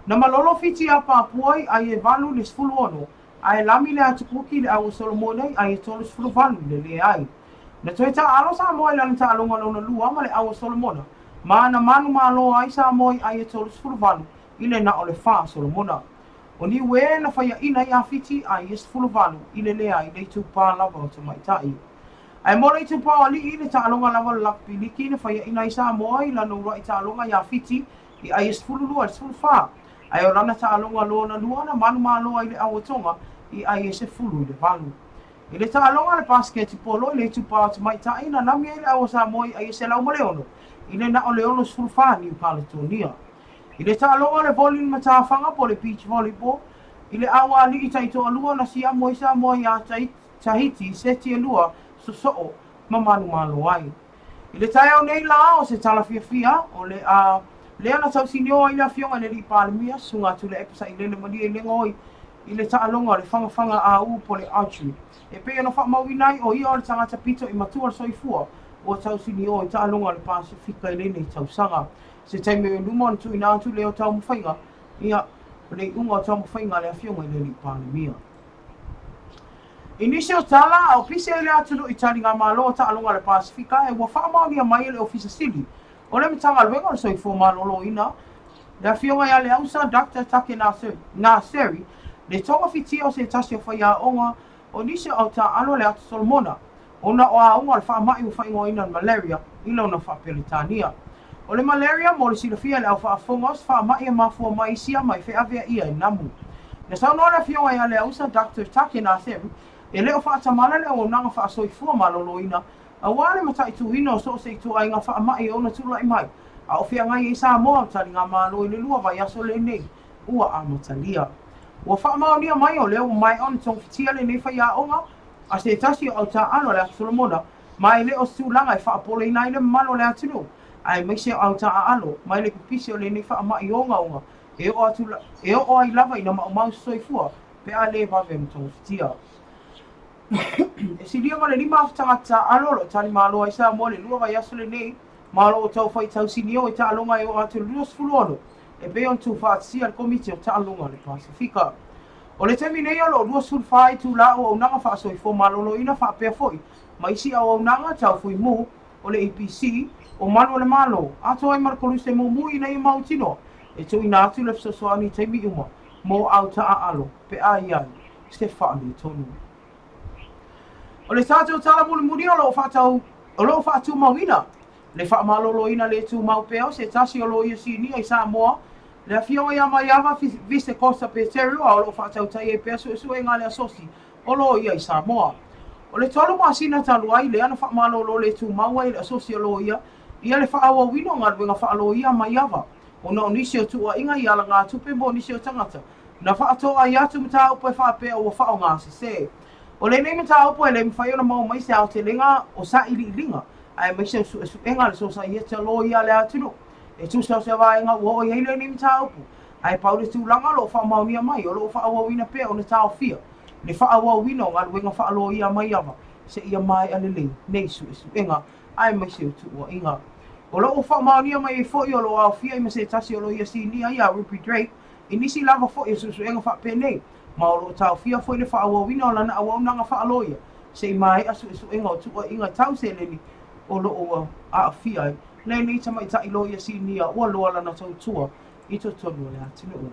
Na malolo Fiti iā Papua i ai e 8 i le 16, ae lami le Atu Kuki i le au a Solomona i ai e 38 i le leai. Na toe taaalo Samoa i lana taaloga lona lua ma le au a Solomona, ma na manumalo ai Samoa i ai e 38 i le na o le 4 Solomona. O Niue na faiaina iā Fiti ai e 18 i le leai le itupa lava o tamaitai. Ae mo le itupa o alii, le taaloga lava o le lakapi liki na faiaina ai Samoa i lana uluai taaloga iā Fiti i ai e 12 i le 14, ae o lana taaloga lona lua na manumalo ai le au o Tonga i ai e 10 i le 8. I le taaloga a le pasiketipolo i le itupa o tamaitai na lami ai le au o Samoa i ai e 106 i le na o le 64 Niu Kaletonia. I le taaloga o le voli le matafaga po o le beach volleyball i le au a alii taitoalua na siamu ai Samoa iā Tahiti, seti e lua, sosoo, ma manumalo ai. I le taeao nei lā o se tala fiafia, o le a lea na tausinio ai le Afioga i le Alii Palemia, Susuga Tuilaepa Sailele Malie i Legaoi, i le taaloga o le fagafaga āū po o le archery. E pei ona faamauina ai o ia o le tagata pito i matua le soifua ua tausinio i taaloga o le Pasefika i lenei tausaga. Se taimi o i luma ona tuuina atu lea o taumafaiga, ia, o le iuga o taumafaiga a le Afioga i le Alii Palemia. I nisi o tala, a o pisi ai le atunuu i taligamalo o taaloga a le Pasefika e ua faamaonia mai e le Ofisa Sili o le Matagaluega o le Soifua Maloloina, le Afioga ia Leausa Doctor Take Naseri, le togafitia o se tasi o faiaoga o nisi o au taaalo a le Atu Solomona, ona o auga o le faamai ua faaigoaina o le malaria i lona faa-Peretania. O le malaria, mo le silafia e le au faafofoga, o se faamai e mafua mai i siama e feaveaia e namu. Na saunoa le Afioga ia Leausa Doctor Take Naseri, e le o faatamala le auaunaga faasoifua maloloina aua le mataituina o so o se ituaiga faamai e ono tulai mai, a o feagai ai Samoa o taligamalo i le lua vaiaso lenei ua amatalia. Ua faamaonia mai o lea ua maea ona togafitia lenei faiaoga a se tasi o au taaalo a le Atu Solomona, ma e le o se tulaga e faapopoleina ai le mamalu o le atunuu, aemaise o au taaalo mai le pipisi o lenei faamai ogaoga e oo atu e oo ai lava ina maumau se soifua pe a le vave ona togafitia. E silia ma le 5,000 tagata taaalo o lo o talimalo ai Samoa i le lua vaiaso lenei, ma o lo o taufai tausinio i taaloga e oo atu i le 26 e pei ona tuufaatasia e le Komiti o Taaloga a le Pasefika. O le taimi nei o lo o 24 itula auaunaga faasoifua maloloina faapea foi ma isi auaunaga tau fuimu o le EPC, o Malu o le Malo, atoa ai ma le Koluse mumu ina ia mautinoa e tuuina atu le fesoasoani i taimi uma mo au taaalo pe a i ai se faaletonu. O le tatou tala mulimuli o lo o faatau o lo o faatumauina Le faamaloloina le tumau pea o se tasi o loia sinia i Samoa, le Afioga ia Maiava Visecosa Peteru a o lo o faatautai ai pea suesuega a le Asosi o Loia i Samoa. O le tolu masina talu ai lea na faamalolo le tumau ai e le Asosi o Loia ia le faaauauina o galuega faaloia a Maiava ona o nisi o tuuaiga i alagatupe mo nisi o tagata na faatoai atu mataupu e faapea ua faaaogasese. O lenei mataupu e le mafai ona maua mai se aotelega o sailiiliga aemaise o suesuega a le Sosaiete a Loia a le atunuu. E tusa o se vaega ua oo i ai lenei mataupu, ae pau le tulaga o lo o faamaonia mai, o lo o faaauauina pea ona taofia le faaauauina o galuega faaloia maiava seia maea lelei nei suesuega aemaise o tuuaiga. O lo o faamaonia mai ai foi o lo o aofia ai ma se tasi o loia sinia ia Ruby Drake i nisi lava foi o suesuega faapenei, ma o lo o taofia foi le faaauauina o lana auaunaga faaloia se i maea suesuega o tuuaiga tau seleni o lo o aafia ai lenei tamaitai loia sinia ua loa lana tautua i totonu o le atunuu.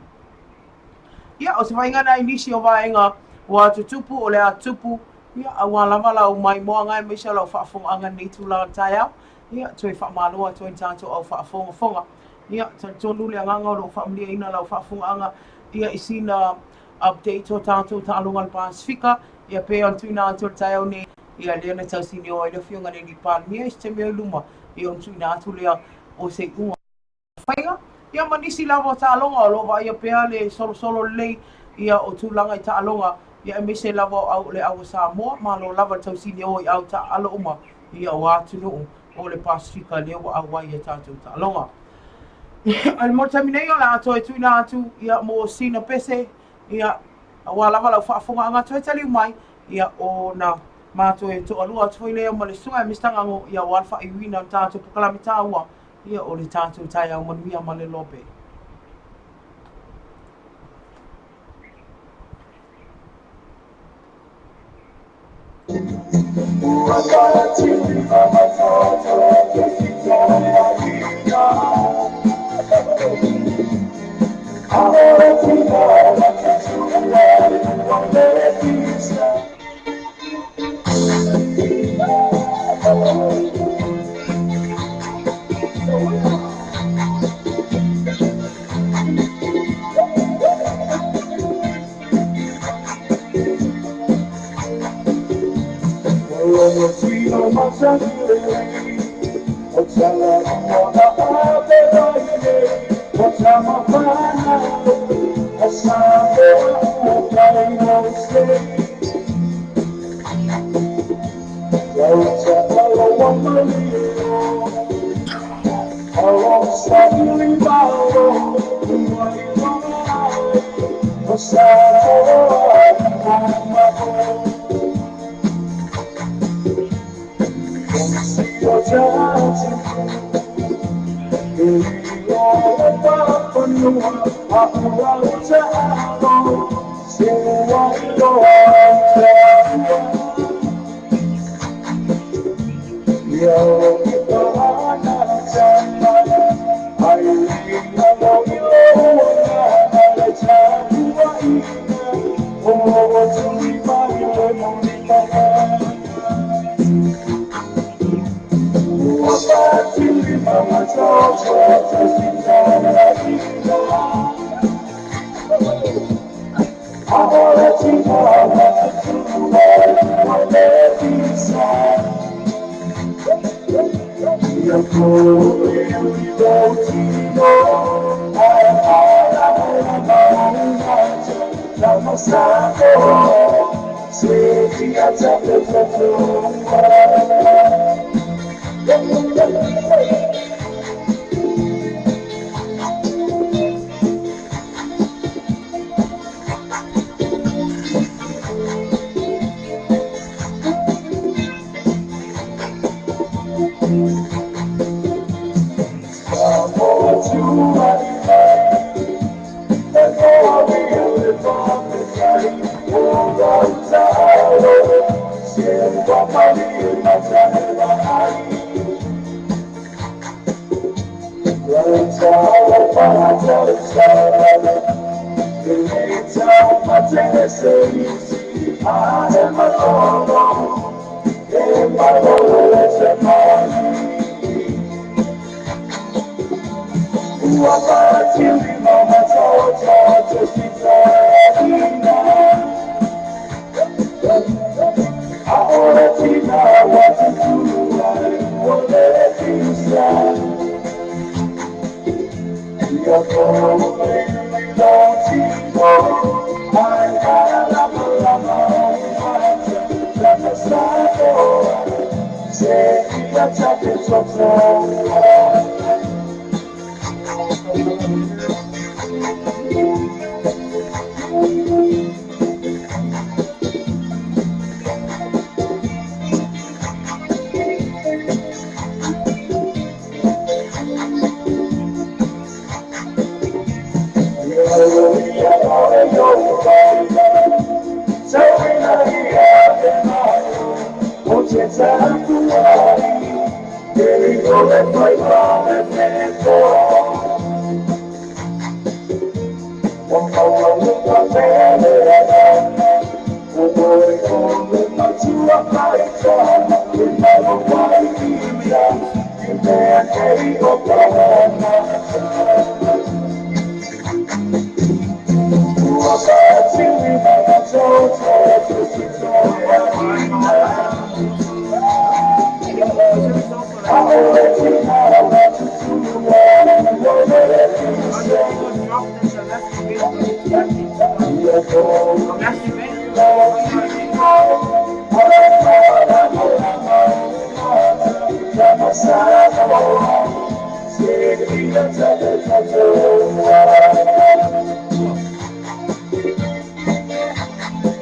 Ia, o se faiga lena i nisi o vaega ua tutupu, o le a tupu, ia, aua lava lau maimoaga aemaise o lau faafofogaaga i lenei itula o le taeao. Ia, toe faamalo atu ai i le tatou au faafogafoga. Ia, talitonu le agaga o lo o faamalieina lau faafofogaaga, ia, i sina update o tatou taaloga a le Pasefika, ia, pei ona tuuina atu i le taeao nei, ia, lea na tausinio ai le Afioga i le Palemia i se taimi o i luma, ia, ona tuuina atu lea o se iuga. Faiga, ia ma nisi lava o taaloga o lo o vaaia pea le solosolo lelei ia o tulaga i taaloga, ia aemaise lava o au le au a Samoa, malo lava le tausini o i au taaalo uma ia o atunuu o le Pasefika lea ua auai i a tatou taaloga. Ae mo le taimi nei o le a toe tuuina atu ia mo sina pese ia aua lava lau faafofogaaga toe taliu mai ia ona ma toe toalua atu foi lea ma le susuga ia Mister Gago ia aua le faaiuina o le tatou polokalame taua Ia o le tatou taeao manuia ma le lope.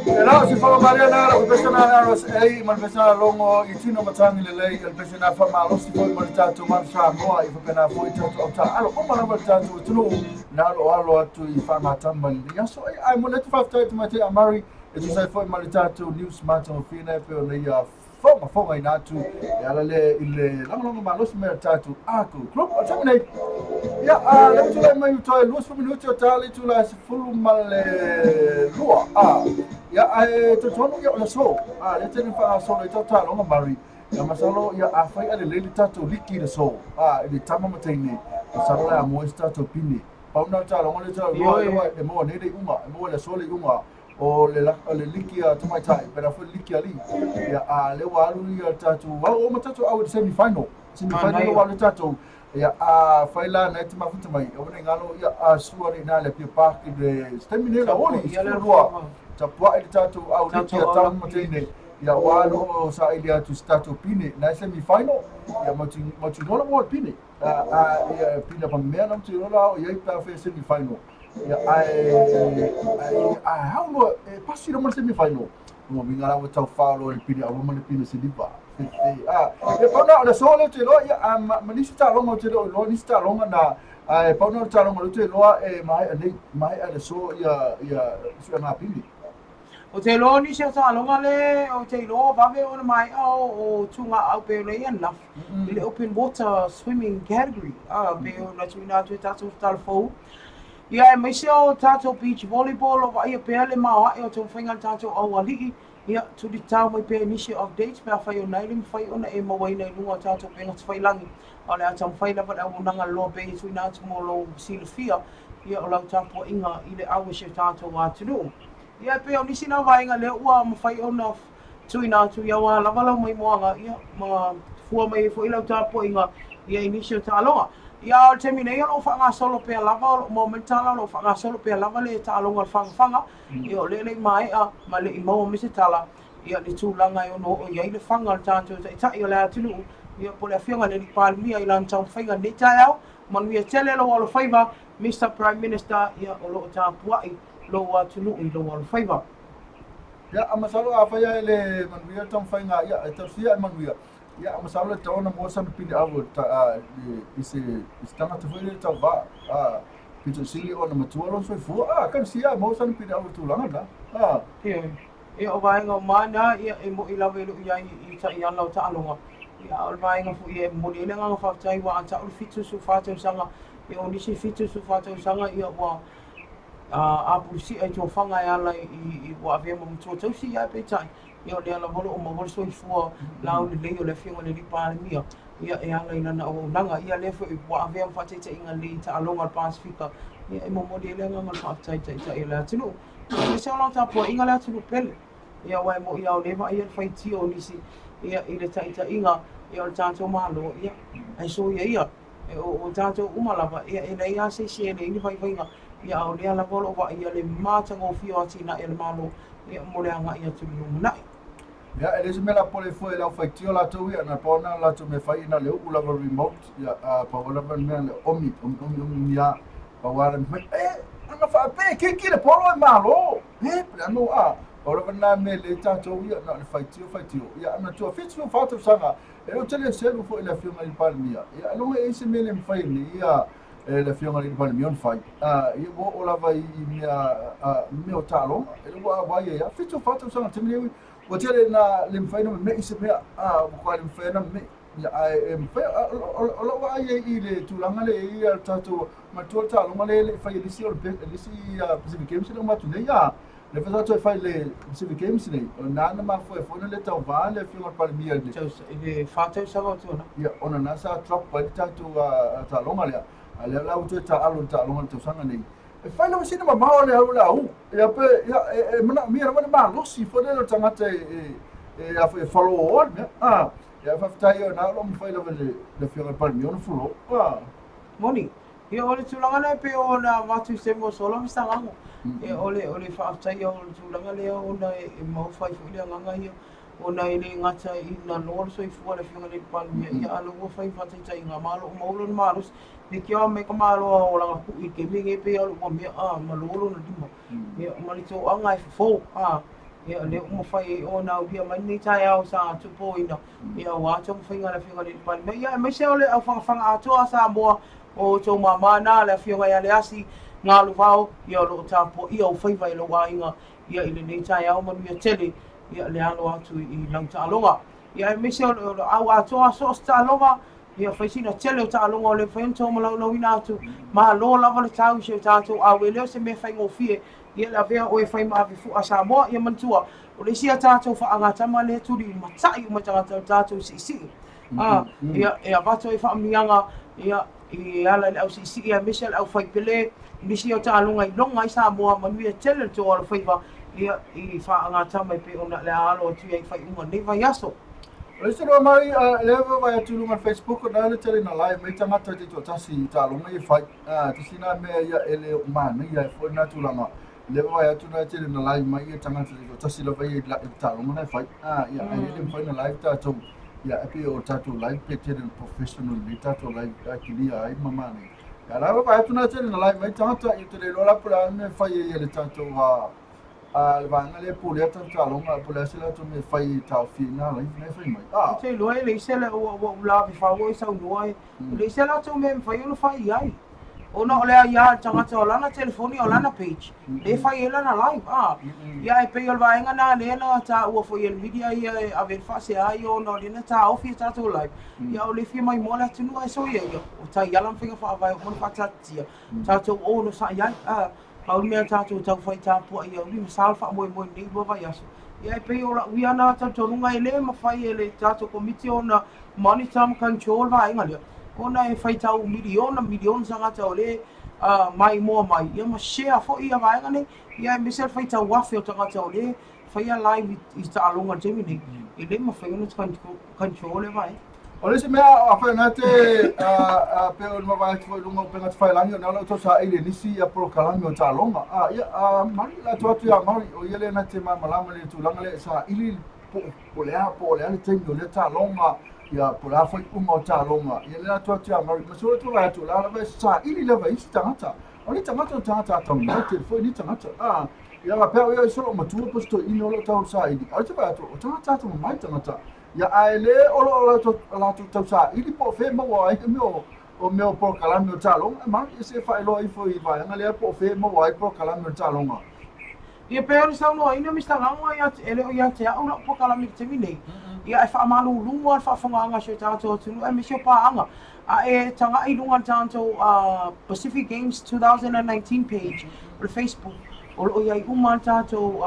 E la o se whakamaria nā rau pese nā nā ros ei ma le pese nā longo i tino matangi le lei le pese nā whamalosi foi ma le tātou manu Samoa i whapena foi tātou au tā alo uma lava le tātou atunuu na alo alo atu i whangatamba i aso ai ai mo le tu whaftai te mate a Murray e tusa ai foi ma le tātou news matagofie e pei ona ia fogafoga ina atu e ala lea i le lagolago malosi mai o le tatou Aku Group. O le taimi nei, ia, a le ua tulai mai toe 20 minute o ta le itula e 12, a, ia, ae talitonu, ia, o le aso, a, lea tele ina faagasolo ai tatou taaloga, Murray, ia, masalo, ia, afai a lelei le tatou liki i le aso, a, i le tama ma teine, masalo o le a moe se tatou pine. Pau lena o le taaloga lea tatou iloa, e maua nei le iuga, e maua i le aso le iuga o le o le liki a tamaitai pena foi le liki a alii ia a lea ua alu ia tatou au ma tatou au i le semi final semi final ua alu tatou ia a fai la na te mafuta mai o nei ngalo ia a sua nei na le Apia Park i le taimi nei la oli ia le lua tapuai le tatou au liki a tama ma teine ia ua alu o saili atu se tatou pine na semi final ia ma tu lola mo le pine a ia pine pa mea na tu lola o ia i pa fe semi final Ia, ae, ae, ae hau loa, e pasi loa ma le semi final. Ua uiga la ua tau fao loa i le pine aua ma le pine siliva. Fefe, a, ia pau na o le aso lea ou te iloa, ia, a, ma, ma nisi taaloga ou te le o iloa nisi taaloga na, ae pau na o le taaloga lea ou te iloa e maea nei, maea le aso ia, ia, suega pine. Ou te iloa o nisi o taaloga le ou te iloa vave ona maea o, o tūgāau pei ona i ananafi i le open water swimming category, a, pei ona tuuina atu e tatou talafou. Ia aemaise o tatou beach volleyball o vaaia pea le maoae o taumafaiga a le tatou aualii, ia tulitao mai pea i nisi o updates pe afai o na e le mafai ona e mauaina i luga o tatou upega tafailagi. A o le a taumafai lava le auaunaga loa pea e tuuina atu mo lou silafia ia o lau tapuaiga i le au e si o tatou atunuu. Ia e pei o nisi na vaega lea ua mafai ona tuuina atu ia aua lava lau maimoaga ia ma fua mai ai foi lau tapuaiga ia i nisi o taaloga. Ia a o le taimi nei o lo o faagasolo pea lava, o lo o maua mai le tala o lo o faagasolo pea lava le taaloga a le Fagafaga, ia o lea e le i maea ma le i maua mai se tala ia le tulaga e ono oo i ai le faga o le tatou Taitai o le atunuu, ia po o le Afioga i le Alii Palemia i lana taumafaiga i lenei taeao. Manuia tele lou alofaiva, Mister Prime Minister, ia o lo o tapuai lou atunuu i lou alofaiva. Ia, a masalo afai lava e le manuia le taumafaiga, ia, e tausia e manuia. Ia, a masalo e tatau ona maua sana pine avo i se i se tagata foi lele tauva, a, pito sili ona matua lona soifua, a, tausia e maua sana pine avo i le tulaga lena, a. Ioe. Ia, o vaega uma na, ia, e moni lava e lou i ai i taiala o taaloga, ia, a o le vaega foi e momoli ai le agaga faafetai, ua atau le 74 tausaga, ia, o nisi 74 tausaga, ia, ua apulusia i tofaga e ala i ua avea ma matua tausi, ae peitai, ia o lea lava o lo o maua le soifua laulelei o le Afioga i le Alii Palemia, ia e ala i lana auaunaga. Ia lea foi ua avea ma faataitaiga lelei i taaloga a le Pasefika, ia e momoli ai le agaga o le faafetai i Taitai o le atunuu. Aemaise o lau tapuaiga le atunuu pele, ia aua e moni lava o lea e vaaia le faitio o nisi ia i le taitaiga ia o le tatou Malo, ia ae soia ia. E o tatou uma lava, ia e leai lava se isi e leai ni vaivaiga, ia a o lea lava o lo o vaaia le matagofie o atinae a le Malo ia mo le agai atu i le lumanai. Ia, e leai se mea lapole fua i le aufaitio latou ia, na pau lena o le latou mea fai na o le uu lava remote, ia, a pau lava le mea le omi, omi, omi, omi, omi lava, pau lava le mea, e, ana faapea e kiki le polo e malo, e, pe ano, a, pau lava lena mea lelei tatou ia, na o le faitio, faitio, ia, ana tua 74 tausaga, E le o tele selu foi i le Afioga i le Palemia. Ia, ailoga e i ai se mea le mafai e nei ia e le Afioga i le Palemia ona fai. Ia ua oo lava i mea, mea o taaloga. E le ua auai ai lava. 74 tausaga i le taimi lenei, ua tele ina le mafai ona meme'i se mea. Ua matua le mafai ona meme'i. Ia, ae e mafai, o lou vaai ai i le tulaga lea e i ai le tatou, manatua le taaloga lea e le i faia e le isi e le isi Pacific Games lea ua uma atu nei, a, lea foi sa toe fai i le Pacific Games nei, o lena na mafua ai foi ona le tauva le Afioga i le Palemia i le, I le 4 tausaga o tuanai. Ia, ona na sa drop ai le tatou taaloga lea, a lea la ua toe taaalo i le taaloga i le tausaga nei. E fai lava sina mamao le alu le au. Ia pe, ia, e manaomia lava le malosi foi lele o le tagata e follow le mea. Ah, ia faafetai o na o lo o mafai lava e le Afioga i le Palemia ona follow. Ah. Moni. Ia o le tulaga lea e pei ona avatu i se taimi ua sola Mister Gago. Ia o le o le faafetaia o le tulaga lea ona e maufai foi le agaga ia ona e le gata ina loa le soifua o le Afioga i le Palemia ia a o lea ua fai ma faataitaiga ma o lo o maua lona malosi. Leitioa mai ka Malo a o lana kuʻi i le taimi lenei pei lava o le ua mea a ma lo lona lima. Ia ma le toaga e fofo a ia lea ua mafai ai ona aulia mai lenei taeao sa tupoina ia aua taumafaiga a le Afioga i le Palemia. Ia aemaise o le aufagafaga atoa a Samoa o outou mama na le Afioga ia Leasi Galuvao ia o lo o tapuaia ou faiva e lou aiga ia i lenei taeao manuia tele ia le alo atu i lau taaloga. Ia aemaise o le au atoa so o se taaloga Ia fai sina tele o taaloga o le mafai ona tau-malaulaauina atu. Malo lava le tau i si o tatou au, e le o se mea faigofie. Ia le avea oe e fai ma ave fua a Samoa. Ia manatua, o le isi a tatou faagatama lea e tuli matai uma i tagata o le tatou siisii. A, ia, e avatu ai faamanuiaga, ia, e ala i le au siisii aemaise le au fai pele, nisi o taaloga i loga ai Samoa, manuia tele le tou alofaiva, ia, i faagatama e pei ona le a alo atu i ai i faaiuga o lenei vaiaso. O le isi lua mai, lea e vaai atu i luga o le Facebook, o lena le tele ina like mai tagata taitoatasi i taaloga ia e fai. Tasi lena mea ia e le o manaia ai foi lena tulaga. Lea e vaai atu lena tele ina like mai ia tagata taitoatasi lava ia i le taaloga na e fai. Ia, ae le mafai ona live tatou. Ia, e pei o tatou live pe tele ina professional lelei tatou live e kilia ai ma manaia. Ia, la e vaai atu lena tele ina like mai tagata, ia ou te le iloa la po o le a le mea e fai ai e le tatou A le vaega lea e pulea tatou taaloga, po o le a se latou mea e fai e taofia i nā live na e fai mai. A. Ou te iloa e leai se ua ua ou lave fau e saunoa e leai se latou mea e mafai ona fai i ai. Ona o le aia a le tagata o lana telefoni o lana page, lea e fai ai lana live. A. Ia ae pei o le vaega na lea na taua foi e le media ia e ave ai le faasea ia ona o lea na taofi e tatou live. Ia o lea e fia maimoa le atunuu ae soia ia, o taiala ma faiga faavae ua uma ona faataatitia, tatou onosai ai. A. Pau le mea tatou tau fai tapuai ia uli ma sa le faamoemoe i lenei 2 vaiaso. Ia e pei o la'u ia na talitonuga e le mafai e le tatou Komiti ona monitor ma control le vaega lea ona e faitau miliona miliona tagata o lea e maimoa mai ia ma share foi ia vaega nei ia aemaise le faitau afe o tagata o lea faia live i taaloga i le taimi nei, e le mafai ona control lea vaega. O le isi mea, afai o lena te pei ona vaavaai atu foi i luga o upega tafailagi, o lena o lo o tau saili e nisi ia polokalame o taaloga. Ia, Mari, o le a tuu atu ia Mari, o ia lea na te malamalama i le tulaga lea e saili po o le a, po o le a le taimi o lea taaloga, ia, po o le a faaiuga o taaloga. Ia, lea o le a tuu atu ia Mari. Ma sua atu vaai atu, o la lava e saili lava e isi tagata. O le tagata o le tagata atamai tele foi ni tagata. Ia faapea o ia i lou matua po o se toeaina o lo o tau saili. Ae ou te vaai atu, o tagata atamamai tagata. Ia ae le o lo o latou tau saili po o fea e maua ai mea o mea o polokalame o taaloga. E manaia se faailoa ifo i vaega lea po o fea e maua ai polokalame o taaloga. Ia pei ona saunoaina Mister Gago e le o ia te au lau polokalame i le taimi nei. Ia ae faamalulu lava le faafofogaaga a si o tatou atunuu aemaise o paaga. A e tagai i luga o le tatou Pacific Games 2019 page o le Facebook, o lo o i ai uma lava le tatou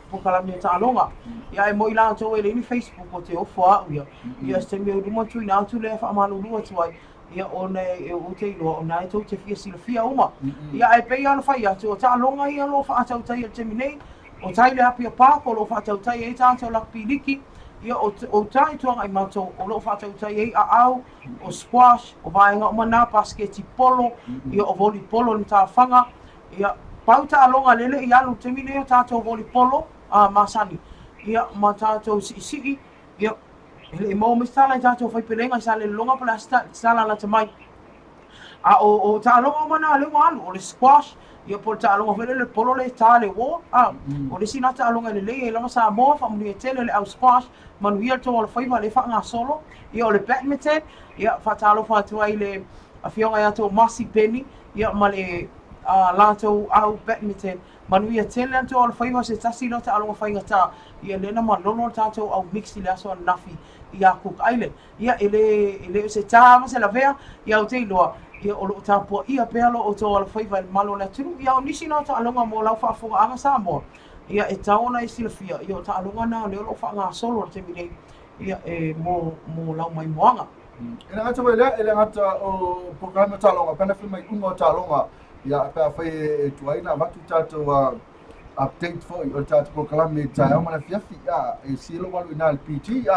polokalame o taaloga. Ia ae mo i latou e leai ni Facebook, ou te ofo au ia. Ia se taimi au i luma tuuina atu lea e faamalulu atu ai, ia ona e ou te iloa o lena e tou te fia silafia uma. Ia ae pei lava ona fai atu, o taaloga ia o lo o faatautaia i le taimi nei, o tai le Apia Park o lo o faatautai ai tatou lakapi liki, ia o uta i Tuanaimato o lo o faatautai ai aau, o squash, o vaega uma na, pasiketi polo, ia o volleyball le matafaga, ia pau taaloga lele i alu i le taimi nei o tatou volleyball a masani, ia ma tatou siisii, ia e le i maua mai se tala i tatou faipelega i Salelologa po o le a se tala lata mai. A o, o taaloga uma na lea ua alu, o le squash, ia po o le taaloga foi lele polo le ta le wall, a, o le isi na taaloga e lelei ai lava Samoa, faamanuia tele le au squash, manuia le tou alofaiva lea e faagasolo, ia o le badminton, ia faatalofa atu ai i le afioga ia Tomasi Peni, ia ma le latou au badminton. Manuia tele atu o le faiva se tasi lea o taaloga faigata, ia lea na malolo le tatou au mix i le aso ananafi iā Cook Island. Ia e le e le o se tā ma se lavea, ia ou te iloa, ia o lo o tapuaia pea lo outou alofaiva e le mamalu o le atunuu. Ia o nisi na o taaloga mo lau faafofogaaga Samoa, ia e tatau ona e silafia, ia o taaloga na o lea o lo o faagasolo i le taimi nei, ia e mo mo lau maimoaga. E le gata foi i lea, e le gata o polokalame o taaloga, pe ana fai mai uma o taaloga, ia pe afai e tuai ona avatu tatou update foi o le tatou polokalame i le taeao ma le afiafi, ia e sili lou alu i ina i le PG.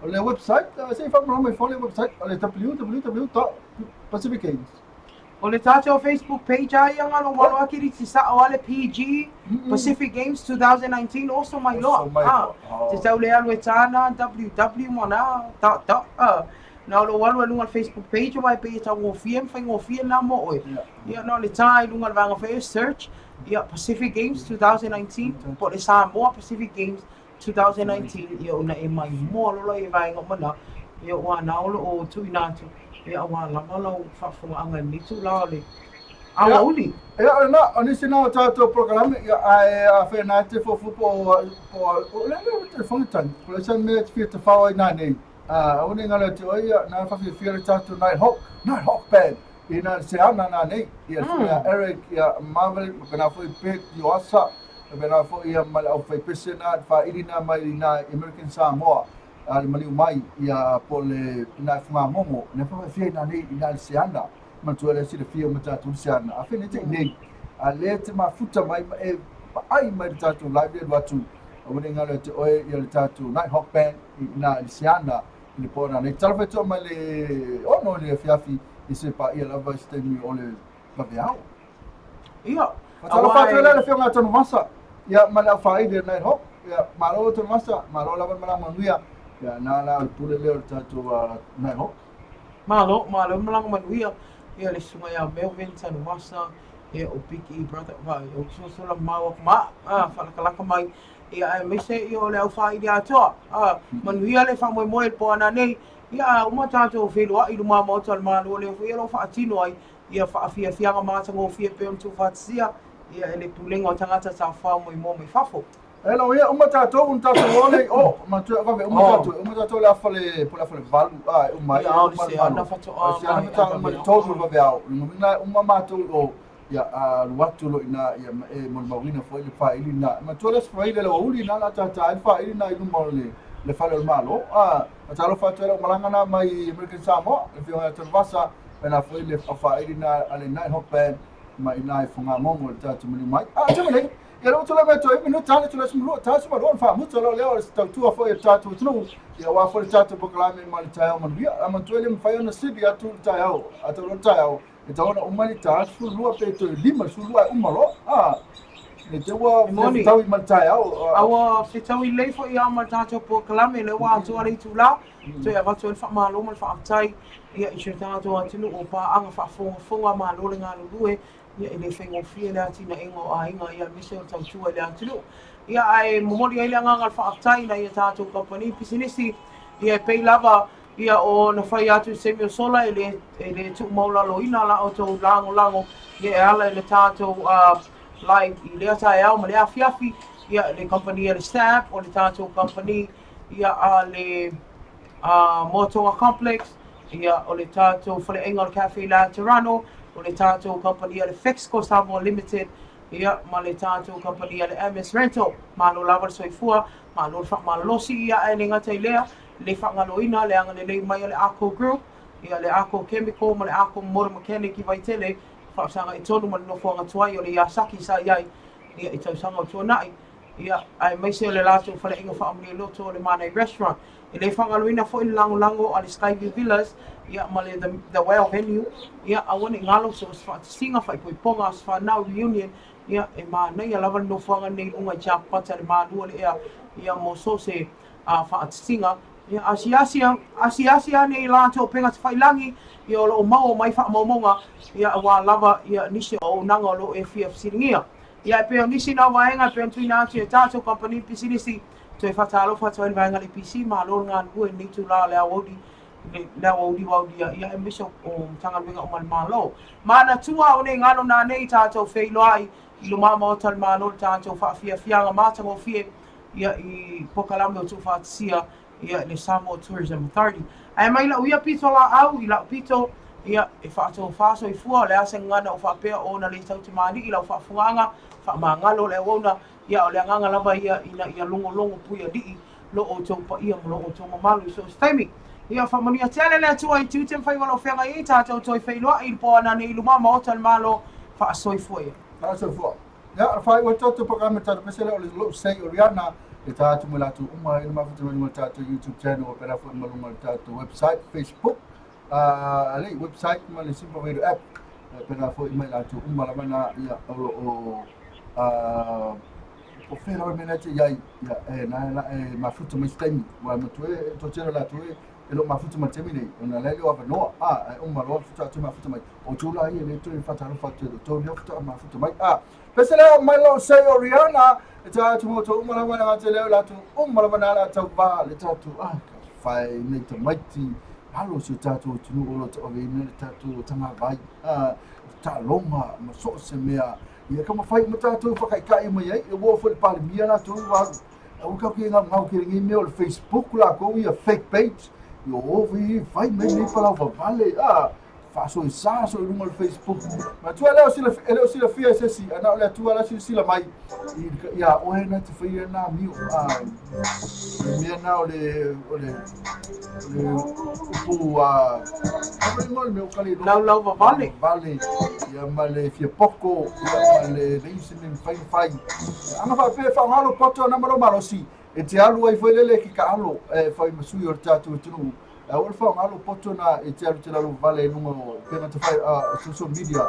O le website, se i faamalamalama mai fua le website, o le www.pacificgames. O le tatou Facebook page a ia ngalo malo akiriti sao a le PG Pacific Games 2019 oso mai loa. Oso mai loa. Ah, te tau le alu e tāna ww ma na dot dot ah. Na o lou alu e luga le Facebook page aua e pei e taugofie ma faigofie lena mo oe. Ia na o le tā i luga le vaega foi search ia Pacific Games 2019 po o le Samoa Pacific Games 2019 ia ona e maimoa lola ia vaega uma na, ia ua na o lo o tuuina atu, ia aua lava lau faafofogaaga i lenei itula o le aoauli. Ia, o lena, o nisi na o tatou polokalame, ia, ae afai na e te fuafua po o, po o, o le mea o telefoni tani, po o le esa mea e te fia tawhao ai nā nei, aua ne i ngalo ia te oe, ia, na whawhiawhia le tatou Night Hawk, Night Hawk Band, i nā Seana nā nei, ia, mm. Eric, ia, Marvel, ma pena foi Peg, Ioasa, E pēnā foi ia ma le aufaipese na, le faaili na mai i nā American Samoa, a le maliu mai ia po o le i nā Fugamogo, na whawhawhia i nā nei i nā le seana, manatua lea silafia uma tatou le seana. A whene te i nei, a lea te mafuta mai ma e vaai mai le tatou live le alu atu, aua ne i ngalo ia te oe ia le tatou Night Hawk Band i nā i le seana i le po nā nei. Talofa e toa mai le 6 i le afiafi i se paia lava i se taimi o le vaveao. Ia. Faatalofa atu ai la i le Afioga ia Tanuvasa, ia ma le aufāili a Night Hawk. Ia, malo Tanuvasa, malo lava le malaga manuia. Ia, na la o le pule lea o le tatou Night Hawk. Malo, malo le malaga manuia. Ia le susuga ia Melvin Tanuvasa, ia o Big E brother, vaai, o sosola mamao atu ma, a, faalakalaka mai. Ia, aemaise ia o le aufāili atoa. A, manuia le faamoemoe i le po ana nei. Ia, a uma tatou feiloai i luma maota o le Malo lea foi o lo o faatino ai ia faafiafiaga matagofie e pei ona tuufaatasia ia e le Pulega o Tagata Tafafao Maimoa mai Fafo. E lau ia, uma tatou, una tatou o lea i o, manatua e vave, uma tatou, uma tatou i le afa le, po o le afa le valu, a, e uma ai, Ia, o le seana faatoa o le seana faatoa uma i le tolu i le vaveao. O lona uiga e uma matou i o, ia, a alu atu loa i ina, ia, ma e molimauina foi le faaili lena. Manatua le Aso Faraile i le aoauli lena o le a tata ai le faaili lena i luma o le, le fale o le Malo. A, faatalofa atu ai lau malaga lena mai American Samoa, le Afioga ia Tanuvasa, Pēlā foi le faaili na a le Night Hawk Band mai i nā i Fugamogo i le tatou maliu mai. A, te nei, ia le tulai mai toe minuta, le tulai sumulua, tā suma loa faamuta loa lea o le tautua foi a le tatou atunuu, ia aua foi le tatou polokalame ma le taeao manuia. A manatua e le mafai ona sili atu le taeao, a tau loa le taeao, e tatau ona uma le ta 12 pe toe 52 e uma loa. A, ne i te i ua fetaui ma le taeao. A ua fetaui lelei foi lava ma le tatou polokalame lea ua atoa le itula, Toe avatu ai le faamalo ma le faafetai ia i si o tatou atunuu o paaga faafogafoga malo le galulue, ia e le faigofie le atinaega o aiga ia aemaise o le tautua i le atunuu. Ia ae momoli ai le agaga o le faafetai i nai a tatou kamupani pisinisi ia e pei lava ia ona fai atu i se taimi o sola e le e le tuumaulaloina la outou lagolago ia e ala i le tatou live i lea taeao ma lea afiafi ia le kamupani a le SAB o le tatou kamupani ia a le Moatoga Complex, ia o le tatou faleaiga o le Cafe Laterano, o le tatou kamupani a le Fexco Samoa Limited, ia ma le tatou kamupani a le MS Rental. Malo lava le soifua, malo le faamalosi, ia ae le gata i lea, le faagaloina le agalelei mai a le Arco Group, ia le Arco Chemical ma le Arco Motor Mechanic i Vaitele, faafesagai tonu ma le nofoaga tuai o le Yasaki sa i ai ia i tausaga o tuanai. Ia, aemaise o le latou faleaiga faamalie-loto o le Manai Restaurant. E le faagaloina foi le lagolago a le Skyview Villas, ia, ma le The, The Well Venue, ia, aua ne i galo so o se faatasiga, faaipoipoga, aso fanau, reunion, ia, e manaia lava le nofoaga lenei i luga i Tiapapata i le malu o le ea, ia, mo so o se a faatasiga. Ia, asiasi, asiasi ane i latou upega tafailagi, ia, o lo o maua mai faamaumauga, ia, aua lava, ia, nisi o auaunaga o lo o e fia fesiligia. Ia, e pei o nisi nā vaega e pei ona tuuina atu e tatou kamupani pisinisi, toe faatalofa atu ai le vaega a le EPC, malo le galulue i lenei itula o le aoauli. le aoauli aulia, ia aemaise o Matagaluega uma a le Malo. Manatua o nei galo nanei tatou feiloai i luma maota o le Malo le tatou faafiafiaga matagofie ia i polokalame o tuufaatasia ia le Samoa Tourism Authority. Ae mai lau ia pito laau i lau pito ia e faatofa soifua o le a se gagana o faapea ona le tautamāli'i lau faafofogaaga faamagalo le auauna ia o le agaga lava ia ina ia logologo puialii lo outou paia ma lo outou mamalu i so o se taimi. Ia faamanuia tele le Atua i tiute ma faiva o lo o feagai ai tatou toe feiloai i le po ananei i luma maota o le Malo. Faasoifua ia. Faasoifua. Ia, o le faaiu atu o te polokalame tatou pese lea o le lou sei o Rihanna e tā atu mo latou uma i le mafuta mai luga o le tatou YouTube channel o pēlā foi ma luga o le tatou website, Facebook, alei, website ma le Simple Radio app pēlā foi mai latou uma lava na ia o lo o o fea lava le mea na e te i ai, ia, e, na e, e mafuta mai se taimi, ua matua e, toatele o latou e, e le o mafuta mai le taimi nei, ona la e le o avanoa, a, ae uma loa faatoa toe mafuta mai. O outou la ia le toe faatalofa atu i lo outou lea faatoa mafuta mai. A, pese lea mai lou sei o Rihanna, e tā atu mo outou uma lava na te leo latou uma lava na la tau va le tatou, a, ka whai nei tamaiti, alo si o tatou atunuu o lo o tauaveina le tatou tagavai, a, taaloga ma so o se mea. Ia ka mawhai ma tātou whakaikai mai ai, e ua foi le Palemia latou alu. Aua ka ke ngau ngau ke lenei mea o le Facebook lakou ia fake page. Ia o vi fai mai nei palau vavale a faasoesa so i luga o le Facebook. Matua le o sila e le o silafia e se isi, ana o le Atua la silasila mai i ia oe na te faia na amio. A le mea na o le o le o le upu a a le mea o kale Laulau vavale. Vale ia ma le fia poko ia ma le leai se mea mafai ona fai. Ana faapea e faaaoga lou poto ana ma lou malosi e te alu ai foi lele ke taalo e fai ma sui o le tatou atunuu. Aua le faaaoga lou poto na e te alu te lalo vale i luga o upega tafai social media.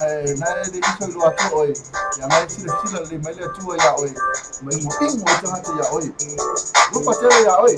Ae na e le iso iloa atu oe. Ia na e silasila lelei mai le Atua iā oe ma imoimo ai tagata iā oe. Alofa tele iā oe.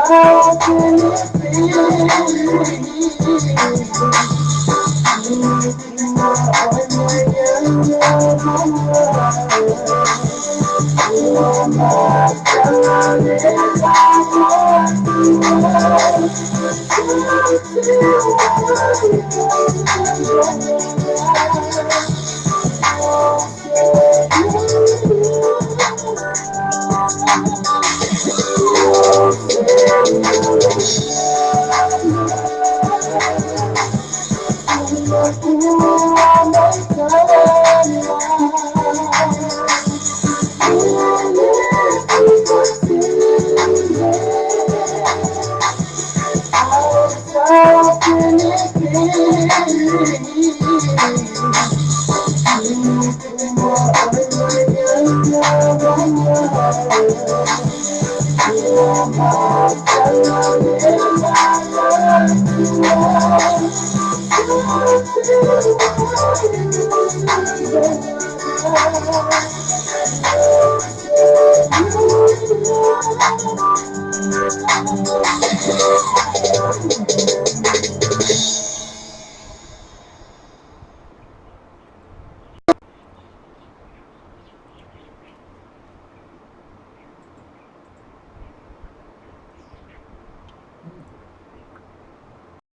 How can it be?